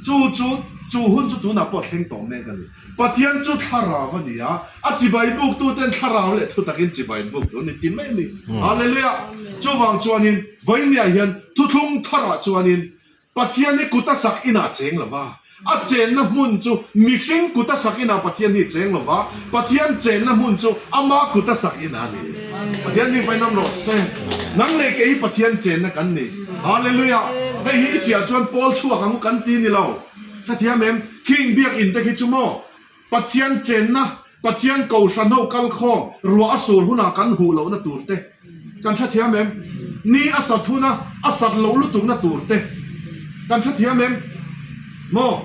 Speaker 1: Chu chu, chu hun chu tunah pawh thleng tawh mek a ni. Pathian chu thlarau a ni a, a chibai buktuten thlarau leh thutakin chibai buk tur a ni ti mai a ni. Hallelujah! Chuvang chuanin vawinia hian thuthlung tharah chuanin Pathian hi kut a sak inah cheng lo va, a chenna hmun chu mihring kut a sak inah Pathian hi cheng lo va, Pathian chenna hmun chu ama kut a sak inah a ni. Pathian min fainam rawh se. Nang leh kei hi Pathian chenna kan ni. Hallelujah! Hei hi i chiah chuan Paul chhuak ang u kan ti ni lo. Hrethiam em? Khing biakinn te khi chu maw? Pathian chenna, Pathian kohhran ho kal khawm, ruah a sur hunah kan huh lohna tur te. Kan hrethiam em? Ni a sat huna a sat loh lutukna tur te. Kan hrethiam em? Maw?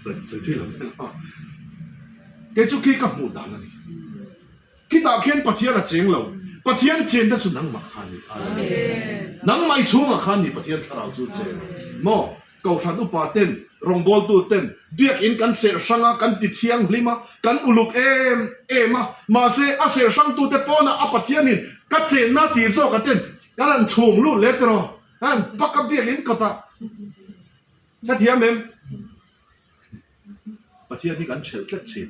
Speaker 1: Sawi sawi thui lo mai lo. Kei chu khi ka hmuh dan a ni. Khitah khian Pathian a cheng lo. Pathian chenna chu nangmah kha a ni. Nangmah i chhungah khan ni Pathian thlarau chu cheng. Maw? Kohhran upa ten, rawngbawltu ten biakinn kan serh hrang a, kan ti thianghlim a, kan uluk em em a. Mahse, a serh hrangtute pawnah a Pathianin ka chenna tih zawka ten kan han chhung lut leh tiraw? An pak a biakinn kawtah. Hrethiam em? Pathian hi kan ṭhelh tlat ṭhin.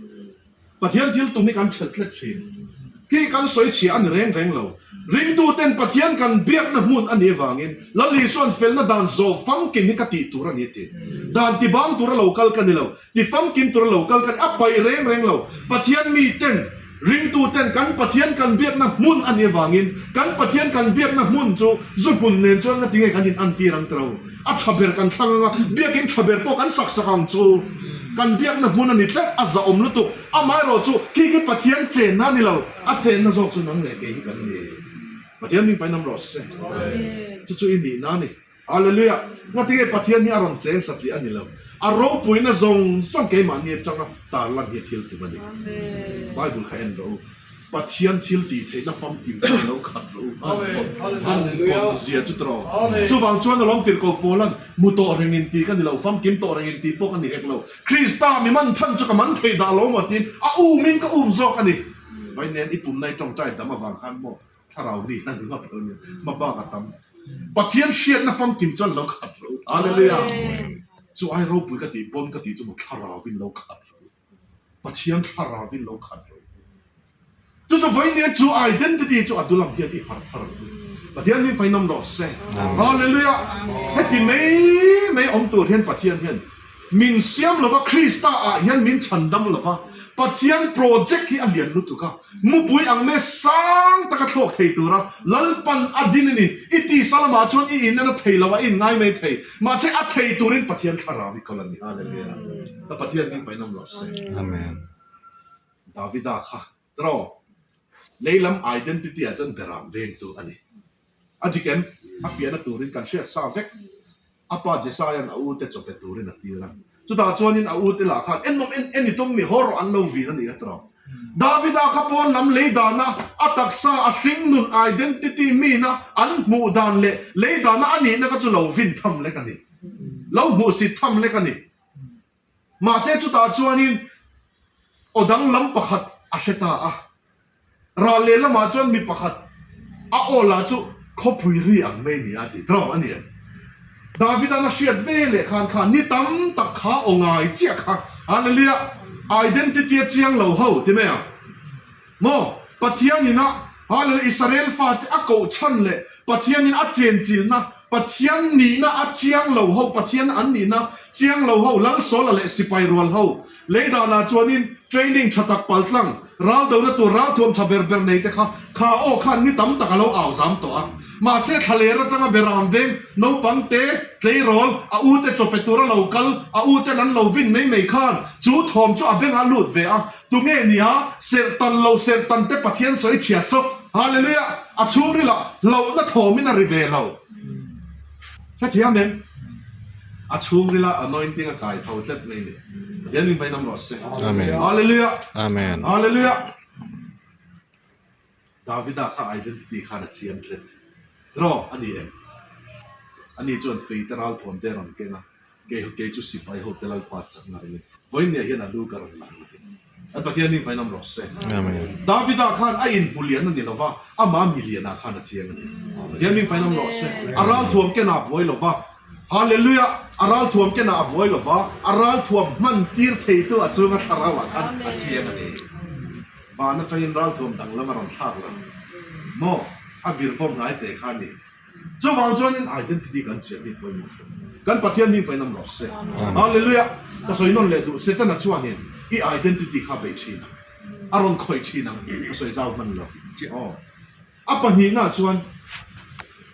Speaker 1: Pathian thil tum hi kan ṭhelh tlat ṭhin. Khi kan sawi chhia a ni reng reng lo. Ringtuten Pathian kan biakna hmun a nih avangin Lal Isua'n felna dan zawh famkim hi ka tih tur a ni a ti. Dan ti bang tura lo kal ka ni lo, ti famkim tura lo kal ka ni. A paih reng reng lo. Pathian miten, ringtuten kan Pathian kan biakna hmun a nih avangin kan Pathian kan biakna hmun chu zu hmun nen chuan ngatinge kan in antir ang tiro. A tha ber kan thlang ang a, biakin tha ber pawh kan sak sak ang chu. Kan biakna hmun a ni tlat, a zahawm lutuk. Amaherawh chu khi khi Pathian chenna a ni lo, a chenna zawk chu nang leh kei hi kan ni. Pathian min fainam rawh se. Chu chu i nihna a ni. Hallelujah! Ngatinge Pathian hi a rawn cheng satliah a ni lo. A ropuina zawng zawng keimahni atanga tarlan hi a thil tum a ni. Bible kha en rawh u. Pathian thil tih theihna famkim kha lo khat rawh u. An pawn zia chu tawh. Chuvang chuan alawm tirhkoh Paula'n, Mu tawh reng in tih ka ni lo, famkim tawh reng in tih pawh ka ni hek lo. Krista mi man chhan chu ka man thei dah lo maw tiin a umin ka um zawk a ni. Vainen i pumna i tawngtai dam avang khan maw Thlarau mi a ni ngawt lo nia, hma bak a tam. Pathian hriatna famkim chuan lo khat lo. Hallelujah! Chu ai ropui ka tih pawn ka tih chu maw Thlarauvin lo khat lo. Pathian Thlarauvin lo khat lo. Chu chu vawiin chu identity chu a dulam hian i harh thar lo. Pathian min fainawm rawh se. Hallelujah! Heti mai mai awm tur hian Pathian hian Min siam lova Krista ah hian min chhandam lova, Pathian project hi a lian lutuk a, mupui ang me sang taka thlawk thei tura Lalpan a din a ni. I tisa lamah chuan i in en a thei lo a, i in ngai mai thei. Mahse a thei turin Pathian thlarau i kal a ni. Hallelujah. Ka Pathian hming fainawm rawh se.
Speaker 2: Amen.
Speaker 1: Davida kha tiraw leilam identity ah chuan beram vengtu a ni. A dik em? A fiahna turin kan hriat sa vek. A pa Jesaia'n a ute chaw pe turin a tir a. Chutah chuanin a ute lah khan, En awm, en, en i tum mi, haw rawh an lo vin a nih a tiraw. Davida kha pawn lam lei dana a taksa, a hringnun, identity, mina an hmuh dan leh lei dana a nihna kha chu lo vin tham lek a ni. Lo hmuhsit tham lek a ni. Mahse chutah chuanin aw danglam pakhat a hre ta a. Ral lehlamah chuan mi pakhat a aw lah chu khawpui ri ang mai ni a ti tawh a ni em? Davida'n a hriat ve leh khan kha ni tam tak kha aw ngai chiah kha Hallelujah identity a chiang lo ho ti mai ang maw? Pathianin a Hallelujah Israel fate a koh chhan leh Pathianin a chenchilna Pathian nihna a chiang lo ho Pathian an nihna chiang lo ho Lalsawla leh sipai rual ho Leidanah chuanin training tha tak paltlang, raldona tur ralthuam tha ber ber nei te kha kha aw khan ni tam tak a lo au zam tawh a. Mahse thlaler atanga beram veng, naupang te, tleirawl, a u te chaw pe tura lo kal, a u ten an lo vin mai mai khan chu thawm chu a bengah lut ve a. Tunge nia serhtan lo serhtan te Pathian sawi chhia sawk. Hallelujah! A chhungrilah hlauhna thawmin a ri ve lo. Hrethiam em? A chhungrila anointing a kai tho tlat mai ni. Pathian min vainam rawh se.
Speaker 2: Amen.
Speaker 1: Hallelujah.
Speaker 2: Amen.
Speaker 1: Hallelujah. Davida kha identity khan a chiang tlat. Ro a ni em? Ani chuan fei te ral thuam te rawn keng a, kei kei chu sipai ho te Lalpa chakna ringin vawiin hian a lu ka rawn la ang a ti. Kan Pathian ning vainam rawh se. Davida khan a inhmu lian a ni lova, ama mi lianah khan a chiang a ni. Pathian ning vainam rawh se. A ralthuam kenah a buai lova, Hallelujah! A ralthuam kenah a buai lova, a ralthuam hman tir theitu a chunga thlarauah khan a chiang a ni. Van atangin ralthuam danglam a rawn thlak lo maw? A virvawm ngai teh kha a ni. Chuvang chuanin identity kan chian hi pawimawh hle. Kan Pathian hming fainam rawh se. Hallelujah! Ka sawi nawn leh duh, Setana chuanin i identity kha bei thin ang, a rawn khawih thin ang, ka sawi zau hman lo. Aw. A pahnihna chuan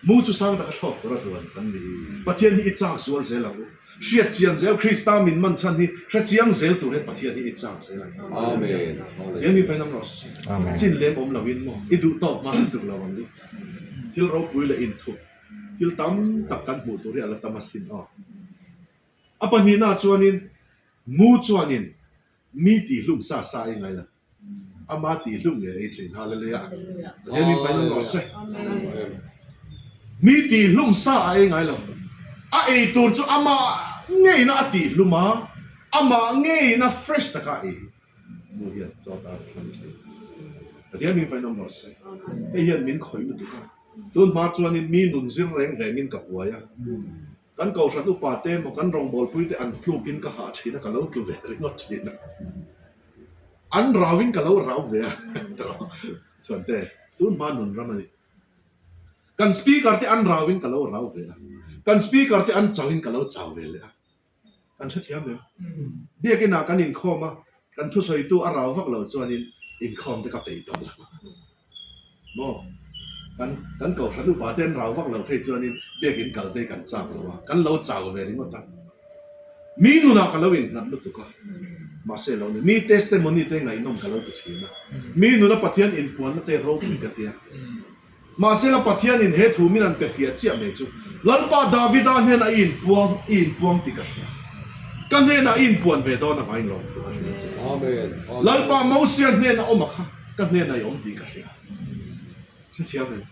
Speaker 1: mu chu sang taka thlawk tura duan kan ni. Pathian hi i chak zual zel ang u. Hriat chian zel Krista min man chhan hi hre chiang zel tur hian Pathian hi i chak zel ang.
Speaker 3: Amen.
Speaker 1: Pathian hming fainam rawh se. Chin lem awm loin maw i duh tawk hma kan tuk lo ang u. Thil ropui leh inthup thil tam tak kan hmuh tur hi a la tam asin aw. A pahnihna chuanin mu chuanin mi tihhlum sa sa ei ngai lo. Ama tihhlum ngei ei thin. Hallelujah. Pathian min fainawm rawh se. Mi tihhlum sa a ei ngai lo. A ei tur chu ama ngeina a tihhlum a, ama ngeina fresh taka a ei. Mu hian chaw tan a thlang thin. Pathian min fainawm rawh se. Hei hian min khawih lutuk a. Tun hma chuanin mi nun zir reng rengin ka buai a. Kan kohhran upa te emaw kan rawngbawlpui te an tlukin ka hah thin a, ka lo tlu ve ringawt thin a. An rauin ka lo rau ve a. Chuan te, tun hma nun ram a ni. Kan speaker te an rauin ka lo rau ve a. Kan speaker te an chauhin ka lo chau ve leh a. Kan hrethiam em? Biakinah kan inkhawm a, kan thusawitu a rau vak lo chuanin inkhawm te ka peih tawh lo. Maw? Kan kan kohhran upa te an rau vak lo phei chuanin biakin kal te kan chak lo a, kan lo chau ve ringawt a. Mi nunah ka lo innghat lutuk a, mahse lo ni. Mi testimony te ngaihnawm ka lo ti thin a. Mi nuna Pathian inpuanna te ropui ka tia. Mahsela Pathianin he thu min an pe fiah chiah mai chu, Lalpa Davida hnenah i inpuang, i inpuang tih ka hria. Ka hnenah i inpuan ve dawn avangin lawmthu ka hria che. Lalpa Mosia hnena awm a kha, ka hnenah i awm tih ka hria. Hrethiam em?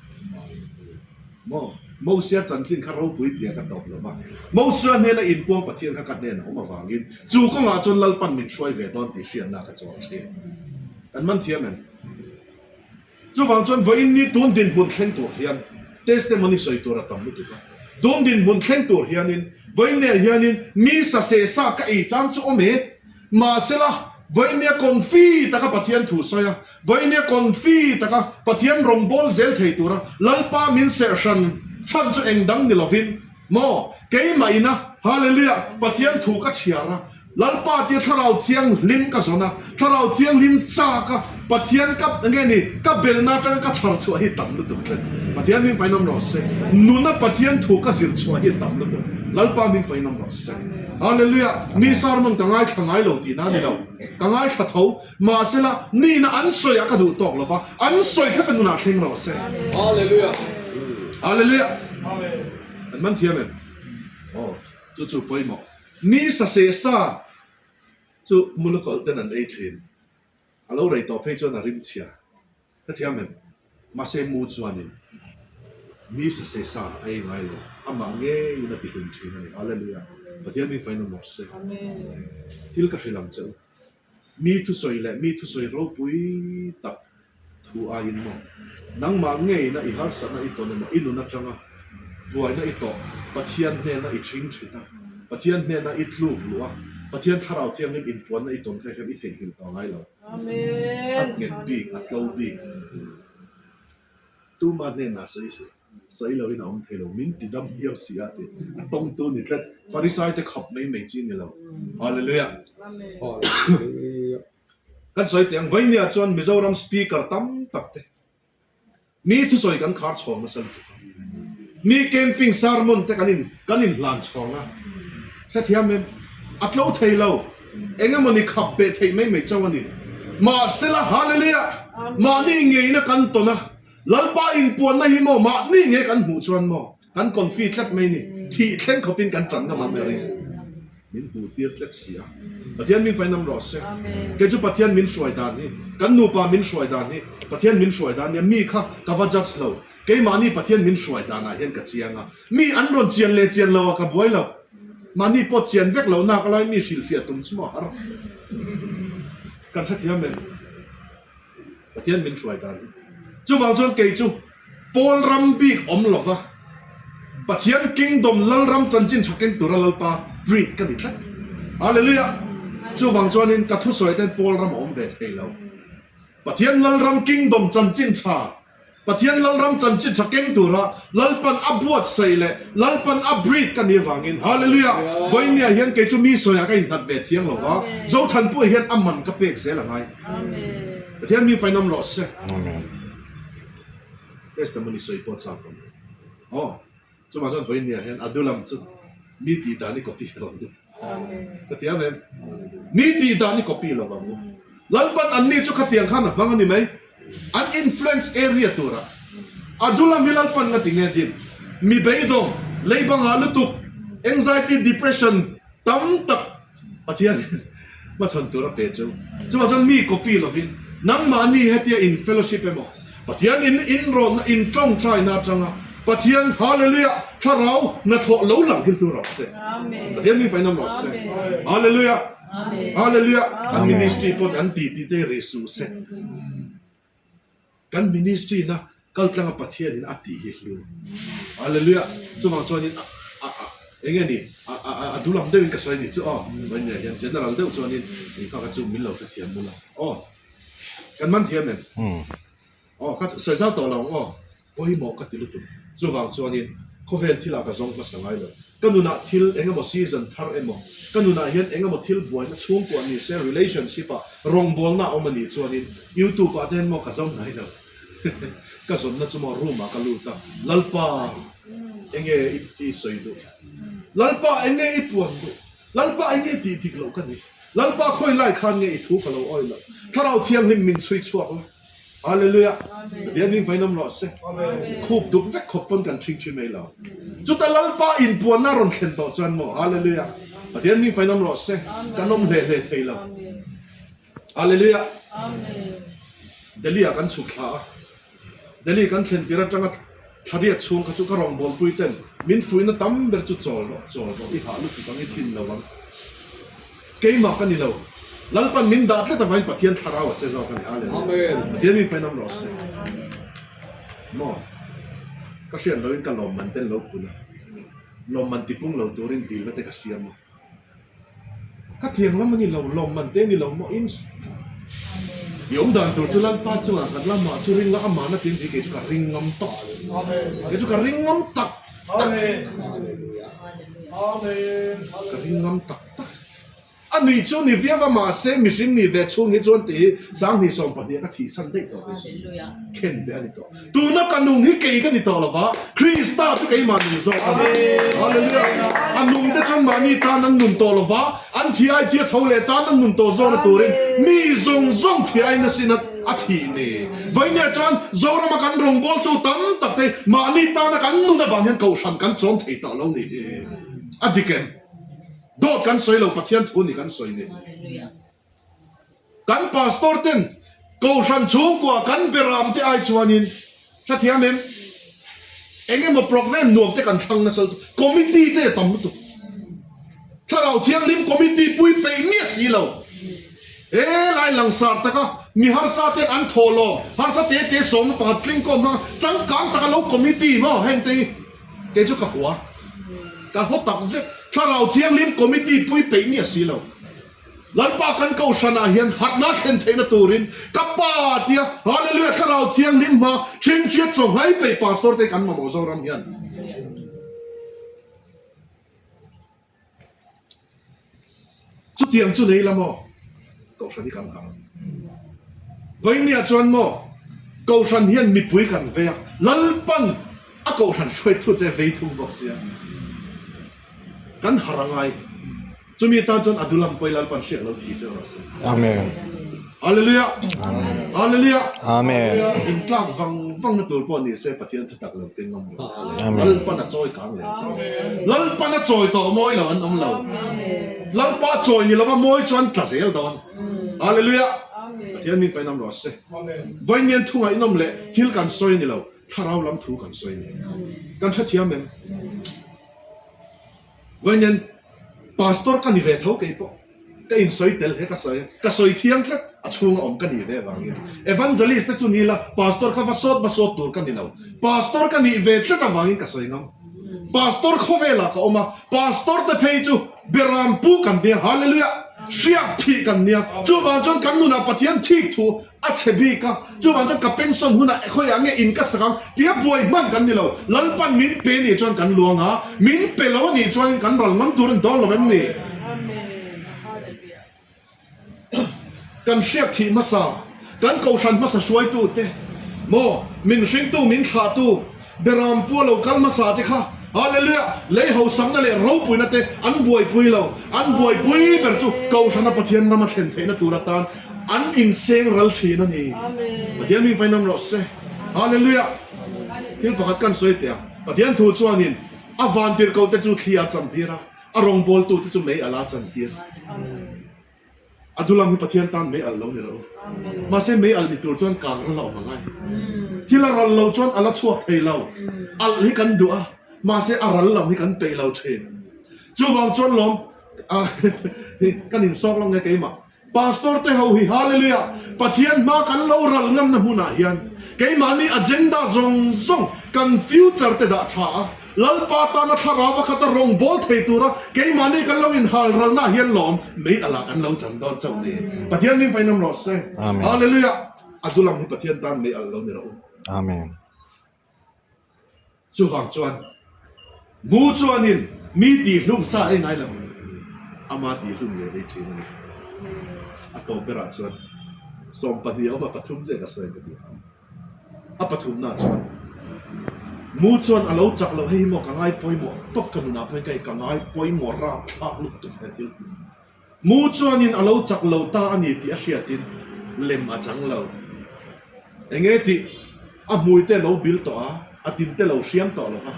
Speaker 1: Maw? Mosia chanchin kha ropui tia ka tawp lo va. Mosia hnena inpuang Pathian kha ka hnenah awm avangin chu kawngah chuan Lalpan min hruai ve dawn tih hriatna ka chawl thin. Kan man thiam em? Chuvang chuan vawiin ni tun dinhmun thleng tur hian testimony sawi tur a tam lutuk a. Tun dinhmun thleng tur hianin vawiin nia hianin mi sa se sa ka ei chang chu awm e. Mahsela, vawiin nia confi taka Pathian thu sawi a, vawiin nia confi taka Pathian rawngbâwl zel thei tura Lalpa min serh hran chhan chu eng dang ni lovin maw keimah ina Hallelujah Pathian thu ka chhiar a, Lalpa tia Thlarau Thianghlim ka zawn a, Thlarau Thianghlim chak a, Pathian ka nge ni, ka belna atanga ka chhar chhuah hi tam lutuk tlat. Pathian min fainawm rawh se. Nuna Pathian thu ka zir chhuah hi tam lutuk. Lalpa min fainawm rawh se. Hallelujah! Mi sermon ka ngaithla ngai lo tihna a ni lo. Ka ngaithla tho. Mahsela, nihna an sawiah ka duh tawk lo va, an sawi kha ka nunah thleng rawh se.
Speaker 2: Hallelujah!
Speaker 1: Hallelujah! An man thiam em? Aw, chu chu pawimawh. Ni sa se sa chu mulukawlh ten an ei thin. A lo rei tawh phei chuan a rim chhia. Ka thiam em? Mahse mu chuanin ni sa se sa a ei ngai lo. Amah ngeiin a ti hlum thin a ni. Hallelujah! Pathian min fain awm rawh se. Thil ka hrilh ang che u. Mi thusawi leh mi thusawi ropui tak thu aiin maw? Nangmah ngeina i harsatna i tawn emaw, i nun atanga buaina i tawh, Pathian hnena i ṭhing ṭhin a, Pathian hnena i tluk luh a, Pathian Thlarau Thianghlim inpuanna i tawn kha i hriat i theihnghilh tawh ngai lo. A nghet bik, a tlo bik. Tuma hnenah sawi suh. Sawi loin a awm thei lo, min ti dam hiau si a ti. A tawngtu ni tlat. Farisai te khap mai mai chi ni lo. Hallelujah.
Speaker 2: Hallelujah.
Speaker 1: Kan sawi teh ang, Vainia chuan Mizoram Speaker tam tak te mi thusawi kan khar chhawng nasa lutuk a. Mi camping sermon te kan in kan in hlan chhawng a. Hrethiam em? A tlo thei lo. Eng emawni khap beh theih mai mai chauh a ni. Mahsela, Hallelujah! Mahni ngeina kan tawn a. Lalpa inpuanna hi maw mahni nge kan hmuh chuan maw kan confi tlat mai ni, thih thleng khawpin kan tan ngam ang ka ring. Min hmuh tir tlat si a. Pathian min fainam rawh se. Kei chu Pathian min hruai dan hi, kan nupa min hruai dan hi Pathian min hruai dan nia, mi kha ka va judge lo, keimahni Pathian min hruai danah hian ka chiang a, mi an rawn chian leh chian lo a ka buai lo, mahni pawh chian vek lo nak alai mi hrilhfiah tum chu maw har kan hrethiam em? Pathian min hruai dan hi. Chuvang chuan kei chu Paul ram bik awm lova Pathian Kingdom Lalram chanchin tha keng tura Lalpa breed ka ni tlat. Hallelujah! Chuvang chuanin ka thusawi ten Paul ram a awm ve thei lo. Pathian Lalram Kingdom chanchin tha Pathian Lalram chanchin tha keng tura Lalpan a buatsaih leh Lalpan a breed ka nih avangin Hallelujah! Vawinia hian kei chu mi sawiah ka innghat ve thiang lo va, Zothanpuia hian a man ka pek zel a ngai. Pathian mi fainawm rawh se. Testimony sawi pawh chak awm. Aw, chuvang chuan vawinia hian Adulam chu mi tih dan i copy lo ang u. Ka ti ang em? Mi tih dan i copy lo ang u. Lalpan anni chu khatiang khan a hmang a ni mai. An influence area tura Adulam hi Lalpan nga ti nge din? Mi beidawng, leibangah lutuk, anxiety, depression tam tak Pathian in hmachhawn tur a pe chu. Chuvang chuan mi copy lovin nangmahni hetia in fellowship emaw Pathian in inrawhna in tawngtaina atanga Pathian Hallelujah thlarau hnathawh lo lang hi hnu rawh se. Pathian mi fainam rawh se. Hallelujah. Hallelujah! An ministry pawn an ti tih te ri suh se. Kan ministry na kaltlanga Pathian in a tih hi hlu. Hallelujah! Chuvang chuan in a a enge ni a a a dulam deuh in ka sawi ni chu aw. Vawiin hian general deuh chuan in kha kha chu min lo hrethiam mul a. Aw. Kan man thiam em? Aw kha sawi zau tawh lo ang aw. Pawimawh ka ti lutuk. Chuvang chuanin khawvel thilah ka zawng hmasa ngai lo. Ka nunah thil eng emaw season thar emaw, ka nunah hian eng emaw thil buaina chhungkuah ni se relationship ah rawngbawlna a awm a nih chuanin YouTube ah te hian maw ka zawng ngai lo. Ka zawnna chu maw room ah ka lut a, Lalpa enge i sawi duh? Lalpa enge i puan duh? Lalpa enge tih dik loh ka ni? Lalpa khawi lai khan nge i thu ka lo awih loh? Thlarau Thianghlim min chhui chhuak la. Hallelujah. Pathian hming fainawm rawh se. Khup duk vek khawp pawn kan ṭhing ṭhi mai lo. Chuta Lalpa inpuanna rawn thlen tawh chuan maw? Hallelujah. Pathian hming fainawm rawh se. Kan awm hle hle thei lo. Hallelujah. Delhi ah kan chhuk thla a. Delhi kan thlen tir atanga thlariat chhung kha chu ka rawngbawlpui ten min fuihna tam ber chu chawl rawh, chawl rawh, i hah lutuk ang, i thin lo ang. Keimah ka ni lo. Lalpan min dah tlat avangin Pathian thlarau a che zawk a ni. Hallelujah. Pathian min fainawm rawh se. Maw? Ka hriat loin ka lawmman ten lo pun a. Lawmman tipung lo turin dilna te ka siam a. Ka thiang lam a ni lo, lawmman te a ni lo maw? In I awm dan tur chu Lalpa chungah khat lamah chu ring la, amahna tin tih kei chu ka ring ngam tawp. Kei chu ka ring ngam tak tak. Ka ring ngam tak tak. A nih chu ni viau a, mahse mihring nih ve chhung hi chuan tih hi 2020 ka thihsan daih tawh kei chu. Khen ve a ni tawh. Tuna ka nung hi kei ka ni tawh lova, Krista chu keimah nung zawk a ni. Hallelujah! A nung te chuan mahni tan an nun tawh lova, an thi ai thi a tho leh tan an nun tawh zawkna turin mi zawng zawng thi ai nasin a thih ni. Vawinia chuan Zorama kan rawngbawltu tam tak te mahni tana kan nun avang hian kohhran kan chawm thei tawh lo ni hi. A dik em? Dawt kan sawi lo, Pathian thu ni kan sawi ni. Kan pastor ten kohhran chhungkua kan beram te ai chuanin hrethiam em? Eng emaw program nuam te kan thlang nasa lutuk, committee te a tam lutuk. Thlarau Thianghlim committee pui peih miah si lo. He lai langsar taka mi harsa ten an thawh lawm, harsa te te sawmna pakhat tlingkawm hmanga changkang taka lo committee maw heng te hi kei chu ka hua. Ka haw tak zet. Thlarau Thianghlim committee pui peih miah si lo. Lalpa kan kohhranah hian harhna thlen theihna turin ka Pa tia Hallelujah Thlarau Thianghlim hma ṭhingṭhiat chawnghai peih Pastor te kan mamawh Zoram hian. Chutiang chu nei la maw? Kohhran hi kan harh. Vawinia chuan maw Kohhran hian mipui kan vei a, Lalpan a Kohhran hruaitute vei thung bawk sia. Kan harh a ngai. Chumi tan chuan Adulam pawh i Lalpan hriak lo thi che rawh se.
Speaker 3: Amen.
Speaker 1: Hallelujah.
Speaker 3: Amen.
Speaker 1: Hallelujah.
Speaker 3: Amen.
Speaker 1: In tlak vang vang na tur pawh ni se Pathian thu tak lo te ngam rawh.
Speaker 3: Amen.
Speaker 1: Lalpan a chawi kang leh che. Lalpan a chawi tawh mawi lo an awm lo. Lalpa chawi ni lova mawi chuan tla zel dawn. Hallelujah. Pathian min fainam rawh se. Vawiin thu ngaihnawm leh thil kan sawi ni lo, thlarau lam thu kan sawi ni. Kan hrethiam em? Vawiin Pastor ka ni ve tho kei pawh ka insawi tel he ka sawi ka sawi thiang tlat a chhunga awm ka nih ve avangin Evangelist te chu ni la Pastor kha va sawt va sawt tur ka ni lo Pastor ka nih ve tlat avangin ka sawi ngam Pastor khawvelah ka awm a Pastor te phei chu Beram pu kan nia Hallelujah hriak thih kan nia chuvang chuan kan nunah Pathian thik thu A chhe bik a, chuvang chuan ka pension hunah khawiah nge in ka sak ang tia buai hman kan ni lo. Lalpan min pe nih chuan kan luang a, min pe lo anih chuanin kan ral ngam tur a ni dawn lo em ni? Kan hriat thih hmasa, kan kohhran hmasa hruaitute maw, min hringtu, min thlahtu, Beram pua lo kal hmasa te kha, Hallelujah, lei hausakna leh ropuina te an buaipui lo. An buaipui ber chu Kohhrana Pathian rama thlen theihna tur atan an inseng ral thin a ni. Pathian min fainawm rawh se. Hallelujah. Thil pakhat kan sawi teh a, Pathian thu chuanin a vantirhkoh te chu thli a chantir a, a rawngbawltu te chu mei a la chantir. A dulam hi Pathian tan mei al lo ni lo. Mahse mei al ni tur chuan kang ral a awm angai. Thil a ral lo chuan a la chhuak thei lo. Alh hi kan duh a, mahse a ral lam hi kan peih lo thin. Chuvang chuan lawm kan insawk lo nge keimah. Pastor te ho hi Hallelujah! Pathian hma kan lo ral ngamna hmunah hian keimahni agenda zawng zawng kan future te dah tha a, Lalpa tana thlarau a khata rawng bawl thei tura keimahni kan lo inhal ralna hian lawm mei alah kan lo chan dawn chauh ni. Pathian min fainawm rawh se.
Speaker 3: Amen.
Speaker 1: Hallelujah. A dulam hi Pathian tan mei al lo ni rawh u.
Speaker 3: Amen.
Speaker 1: Chuvang chuan mu chuanin mi tihhlum sa ei ngai lo, ama tihhlum leh ei thin a ni. A tawp berah chuan 12 a awm a, pathum che ka sawi ka ti ang. A pathumna chuan, Mu chuan a lo chak loh, hei hi maw ka ngai pawimawh tawp ka nunah pawhin ka ka ngai pawimawh rapthlak lutuk he thil. Mu chuanin a lo chak lo ta a ni tih a hriatin lem a chang lo. Enge tih a hmui te lo bil tawh a, a tin te lo hriam tawh lo va,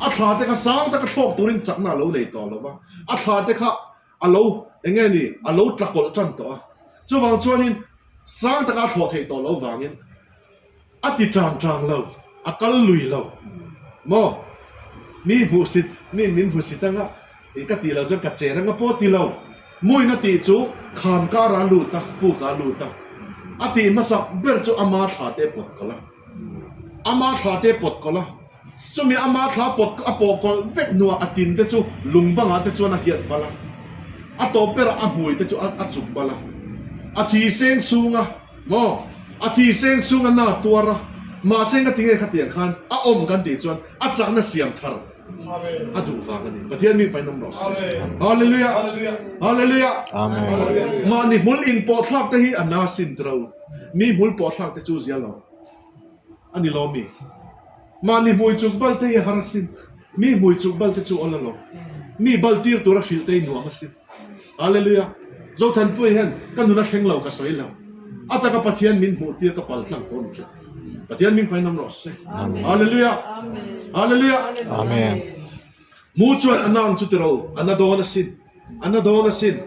Speaker 1: a thla te kha sang taka thlawk turin chakna a lo nei tawh lo va, a thla te kha a lo enge ni a lo tla kawlh tan tawh a. Chuvang chuanin sang taka a thlawh theih tawh lo vangin a ti tang tang lo, a kal lui lo maw? Mi hmuhsit, mi min hmuhsit anga ih ka tih loh chuan ka chen anga pawh ti lo. Muina tih chu kham kara lut a, puk a lut a. A tih hmasak ber chu ama thla te pawt kawlh a. Ama thla te pawt kawlh a. Chumi ama thla pawt a pawh kawlh vek hnuah a tin te chu lung bangah te chuan a hiat bal a. A tawp berah a hmui te chu a chuk bal a. A thi seng sung a. Maw? A thi seng sung a na tuar a. Mahse nga tinge khatiang khan a awm kan tih chuan a chakna siam thar a duh vang a ni. Pathian mi pain awm rawh se. Hallelujah! Hallelujah! Mahni hmul inpawh thlak te hi a na sin tiro. Mi hmul pawh thlak te chu zia lo a ni lo mi. Mahni hmui chuk bal te hi a har asin. Mi hmui chuk bal te chu awl a lo. Mi bal tir tur a hrilh te hi nuam asin. Hallelujah! Zothanpuia hian ka nun a thleng lo ka sawi lo. A taka Pathian min hmuh tir ka pal tlang pawh a ni tlat. Pathian min fainawm rawh se. Hallelujah! Hallelujah!
Speaker 3: Amen.
Speaker 1: Mu chuan a nang chu tiro, a na dawn asin. A na dawn asin.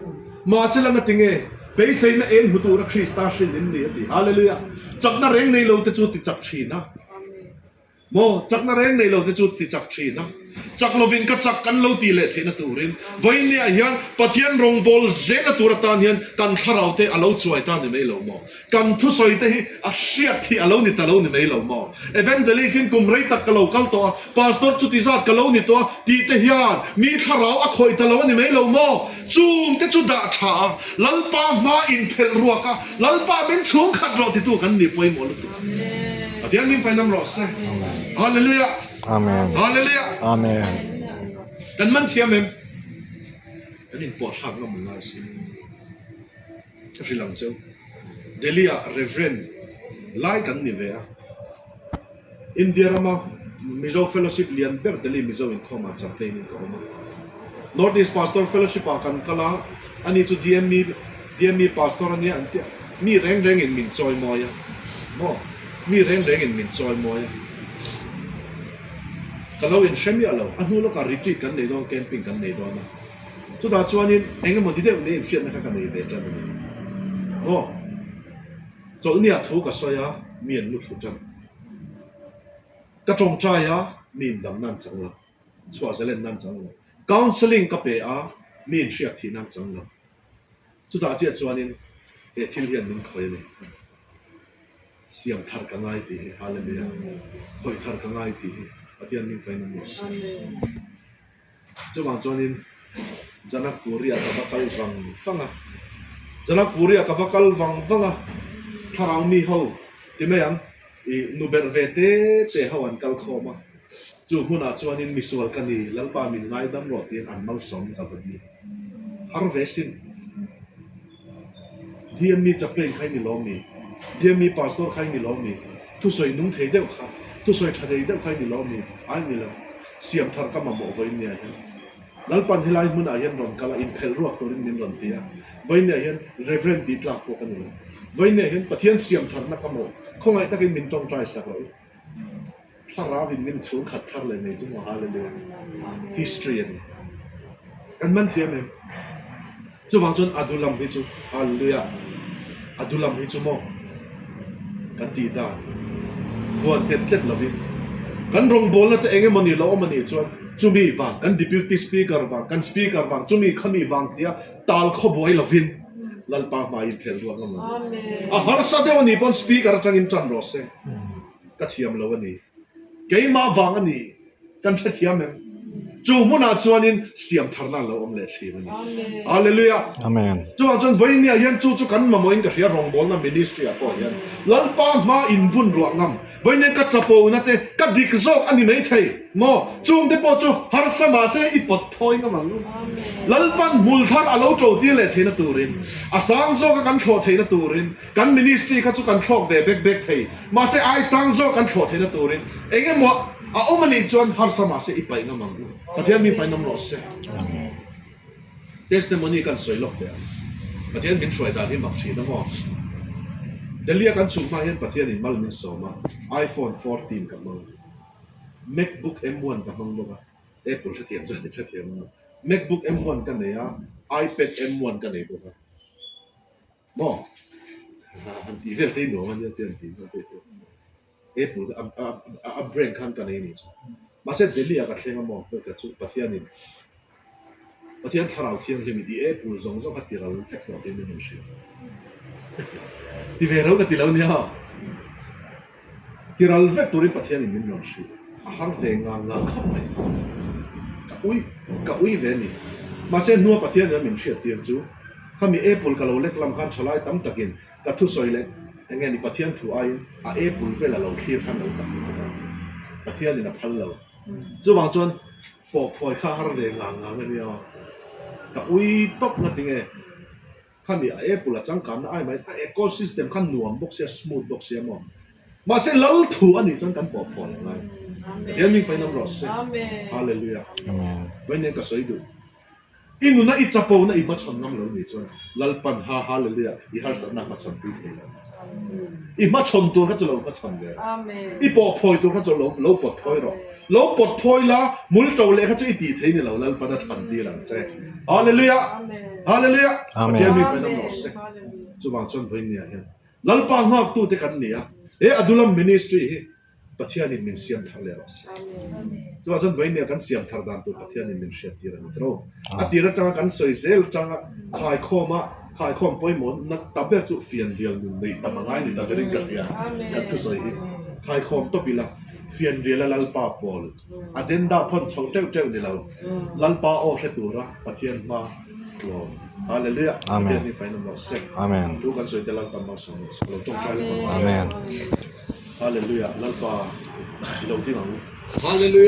Speaker 1: Mahse lang a ti nge, beiseina eng hmu tura Krista hrin in ni a ti. Hallelujah! Chakna reng nei lo te chu ti chak thin a. Maw, chakna reng nei lo te chu ti chak thin a, chak lovin ka chak kan lo tih leh theihna turin vawinia hian Pathian rawngbâwl zelna tur atan hian kan thlarau te a lo chuai ta ni mai lo maw? Kan thusawi te hi a hriat hi a lo ni ta lo ni mai lo maw? Evangelist in kum rei tak ka lo kal tawh a, Pastor chuti zat ka lo ni tawh a tih te hian mi thlarau a khawih ta lo a ni mai lo maw? Chung te chu dah tha a, Lalpa hma inphelh ruak a, Lalpa min chhung khat rawh titu kan ni pawimawh lutuk. Pathian min fainam rawh se. Hallelujah.
Speaker 3: Amen.
Speaker 1: Hallelujah.
Speaker 3: Amen.
Speaker 1: Kan man thiam em? Kan in pawh thlak ngam ngai si. Ka hrilh ang cheu. Delhi ah Reverend lai kan ni ve a. India rama Mizo Fellowship lian ber Delhi Mizo inkhawm ah chaplain in ka awm a. North East Pastor Fellowship ah kan kal a, ani chu DME DME Pastor ania an ti a, mi reng reng in min chawi mawi a, maw? Mi reng reng in min chawi mawi a. Ka lo inhre miah lo, a hnu lawkah retreat kan nei dawn, camping kan nei dawn a. Chutah chuanin eng emaw ni deuh nei inhriatna kha ka nei ve tan a ni. Maw? Chawlhniah thu ka sawi a, mi an lu thlu tan. Ka tawngtai a, mi indam nan chang lo. Chhuah zalen nan chang lo. Counselling ka pe a, mi inhriat thih nan chang lo. Chutah chiah chuanin he thil hian min khawih a ni. Siam thar ka ngai tih hi, Hallelujah. Khawih thar ka ngai tih hi Pathian min fain a nuam. Chuvang chuanin Janakpuri ah ka va kal vang vang a, Janakpuri ah ka va kal vang vang a, thlarau mi ho ti mai ang ih nu berh ve te te ho an kal khawm a, chu hmunah chuanin misual ka ni Lalpa min ngaidam rawh tiin an malsawm ka va dil har ve sin. DME chaplain kha i ni lawm ni? DME pastor kha i ni lawm ni? Thusawi nung thei deuh kha, thusawi tha thei deuh kha i ni lawm ni? Ai ni lo. Siam thar ka mamawh vawiin nia hian. Lalpan helai hmunah hian rawn kal a, inphelh ruak turin min rawn ti a. Vawiin nia hian Reverend tih tlak pawh ka ni lo. Vawiin nia hian Pathian siam tharna ka mawh. Khawngaih takin min tawngtai sak rawh i. Thlarau in min chhung khat thar leh nei chu maw Hallelujah. History a ni. Kan man thiam em? Chuvang chuan a dulam hi chu Hallelujah. A dulam hi chu maw kan tih dan vuan nghet tlet lovin kan rawngbawlna te eng emaw ni lo awm a nih chuan chumi vang kan deputy speaker vang kan speaker vang chumi khami vang tia tal khaw buai lovin Lalpa hmai in phelh ruak ngam lo. A harsa deuh a nih pawn speaker atangin tan rawh se. Ka thiam lo a ni. Keimah vang a ni. Kan hrethiam em? Chu hmunah chuanin siam tharna a lo awm leh thin a ni. Hallelujah!
Speaker 3: Amen.
Speaker 1: Chuvang chuan vawinia hian chu chu kan mamawhin ka hria rawngbawlna ministry ah pawh hian Lalpa hma inbun ruah ngam vawinia ka chapona te ka dik zawk a ni mai thei maw? Chungte pawh chu harsa mahse i pawt thawi ngam ang. Lalpan hmul thar a lo to tir leh theihna turin, a sang zawka kan thlawh theihna turin, Kan ministry kha chu kan thlawk ve bek bek thei, mahse ai sang zawk kan thlawh theihna turin eng emaw a awm a nih chuan harsa mahse i paih ngam ang u. Pathian mi paih ngam rawh se. Testimony kan sawi lawk teh ang. Pathian min hruai dan hi mak thin a maw? Delhi a kan chhuk hma hian Pathian in mal min sawm a, iPhone 14 ka hmang. MacBook M1 ka hmang bawk a, Apple hrethiam chuan i hrethiam ang a. MacBook M1 ka nei a, iPad M1 ka nei bawk a. Maw? Han tih vel te hi nuam a nia chuan tih vel te hi. Apple a brand khan ka nei a nih chu. Mahse Delhi ah ka thleng a maw ka chu Pathianin Pathian thlarau thianghlim in i Apple zawng zawng kha ti ral vek rawh tiin min rawn hrilh. Ti ve ro ka ti lo nia. Ti ral vek turin Pathianin min rawn hrilh. A har ve ngang ngang khawp mai. Ka ui ka ui ve a ni. Mahse hnua Pathianin a min hriat tir chu khami Apple ka lo lek lam khan thalai tam takin Ka thusawi leh eng nge ni Pathian thu aiin a apple vel a lo thlir khan lo tam lutuk a, Pathianin a phal lo. Chuvang chuan pawhphawi kha har ve ngang ngang a nia, ka ui tawp nga tinge khami a apple a changkanna ai mai a ecosystem kha nuam bawk sia smooth bawk sia maw. Mahse lal thu a nih chuan kan pawhphawi a ngai. Pathian ming fainam rawh se. Hallelujah. Vawiin ka sawi duh. I nuna i chapona i hmachhawn ngam lo nih chuan Lalpan ha Hallelujah i harsatna hmachhawn pui thei lo. I hmachhawn tur kha chu lo hmachhawn ve rawh. I pawh phawi tur kha chu lo lo pawt phawi rawh. Lo pawt phawi la mul to leh kha chu i tih thei ni lo Lalpan a chhan tir ang che. Hallelujah! Hallelujah! Pathian mi fainam rawh se. Chuvang chuan vawinia hian Lalpa nghaktute kan ni a. He Adulam Ministry hi Pathianin min siam thar leh rawh se. Chuvang chuan vawinia kan siam thar dan tur Pathianin min hriat tir a ni tawh. A tir atanga kan sawi zel atanga khaikhawma khaikhawm pawimawh na ta ber chu fianrial nun neih tam a ngai ni ta berin ka hria kan thusawi hi. Khaikhawm tawp ila fianriala Lalpa pawl agenda thawn chho teuh teuh ni lo Lalpa aw hre tura Pathian hma tlawm. Hallelujah. Pathian hi fainawm rawh se. Thu kan sawi te Lalpan malsawm rawh se. Lo tawngtai lawk ang.
Speaker 3: Amen.
Speaker 1: Hallelujah Lalpa i lo ding ang u.
Speaker 2: Hallelujah.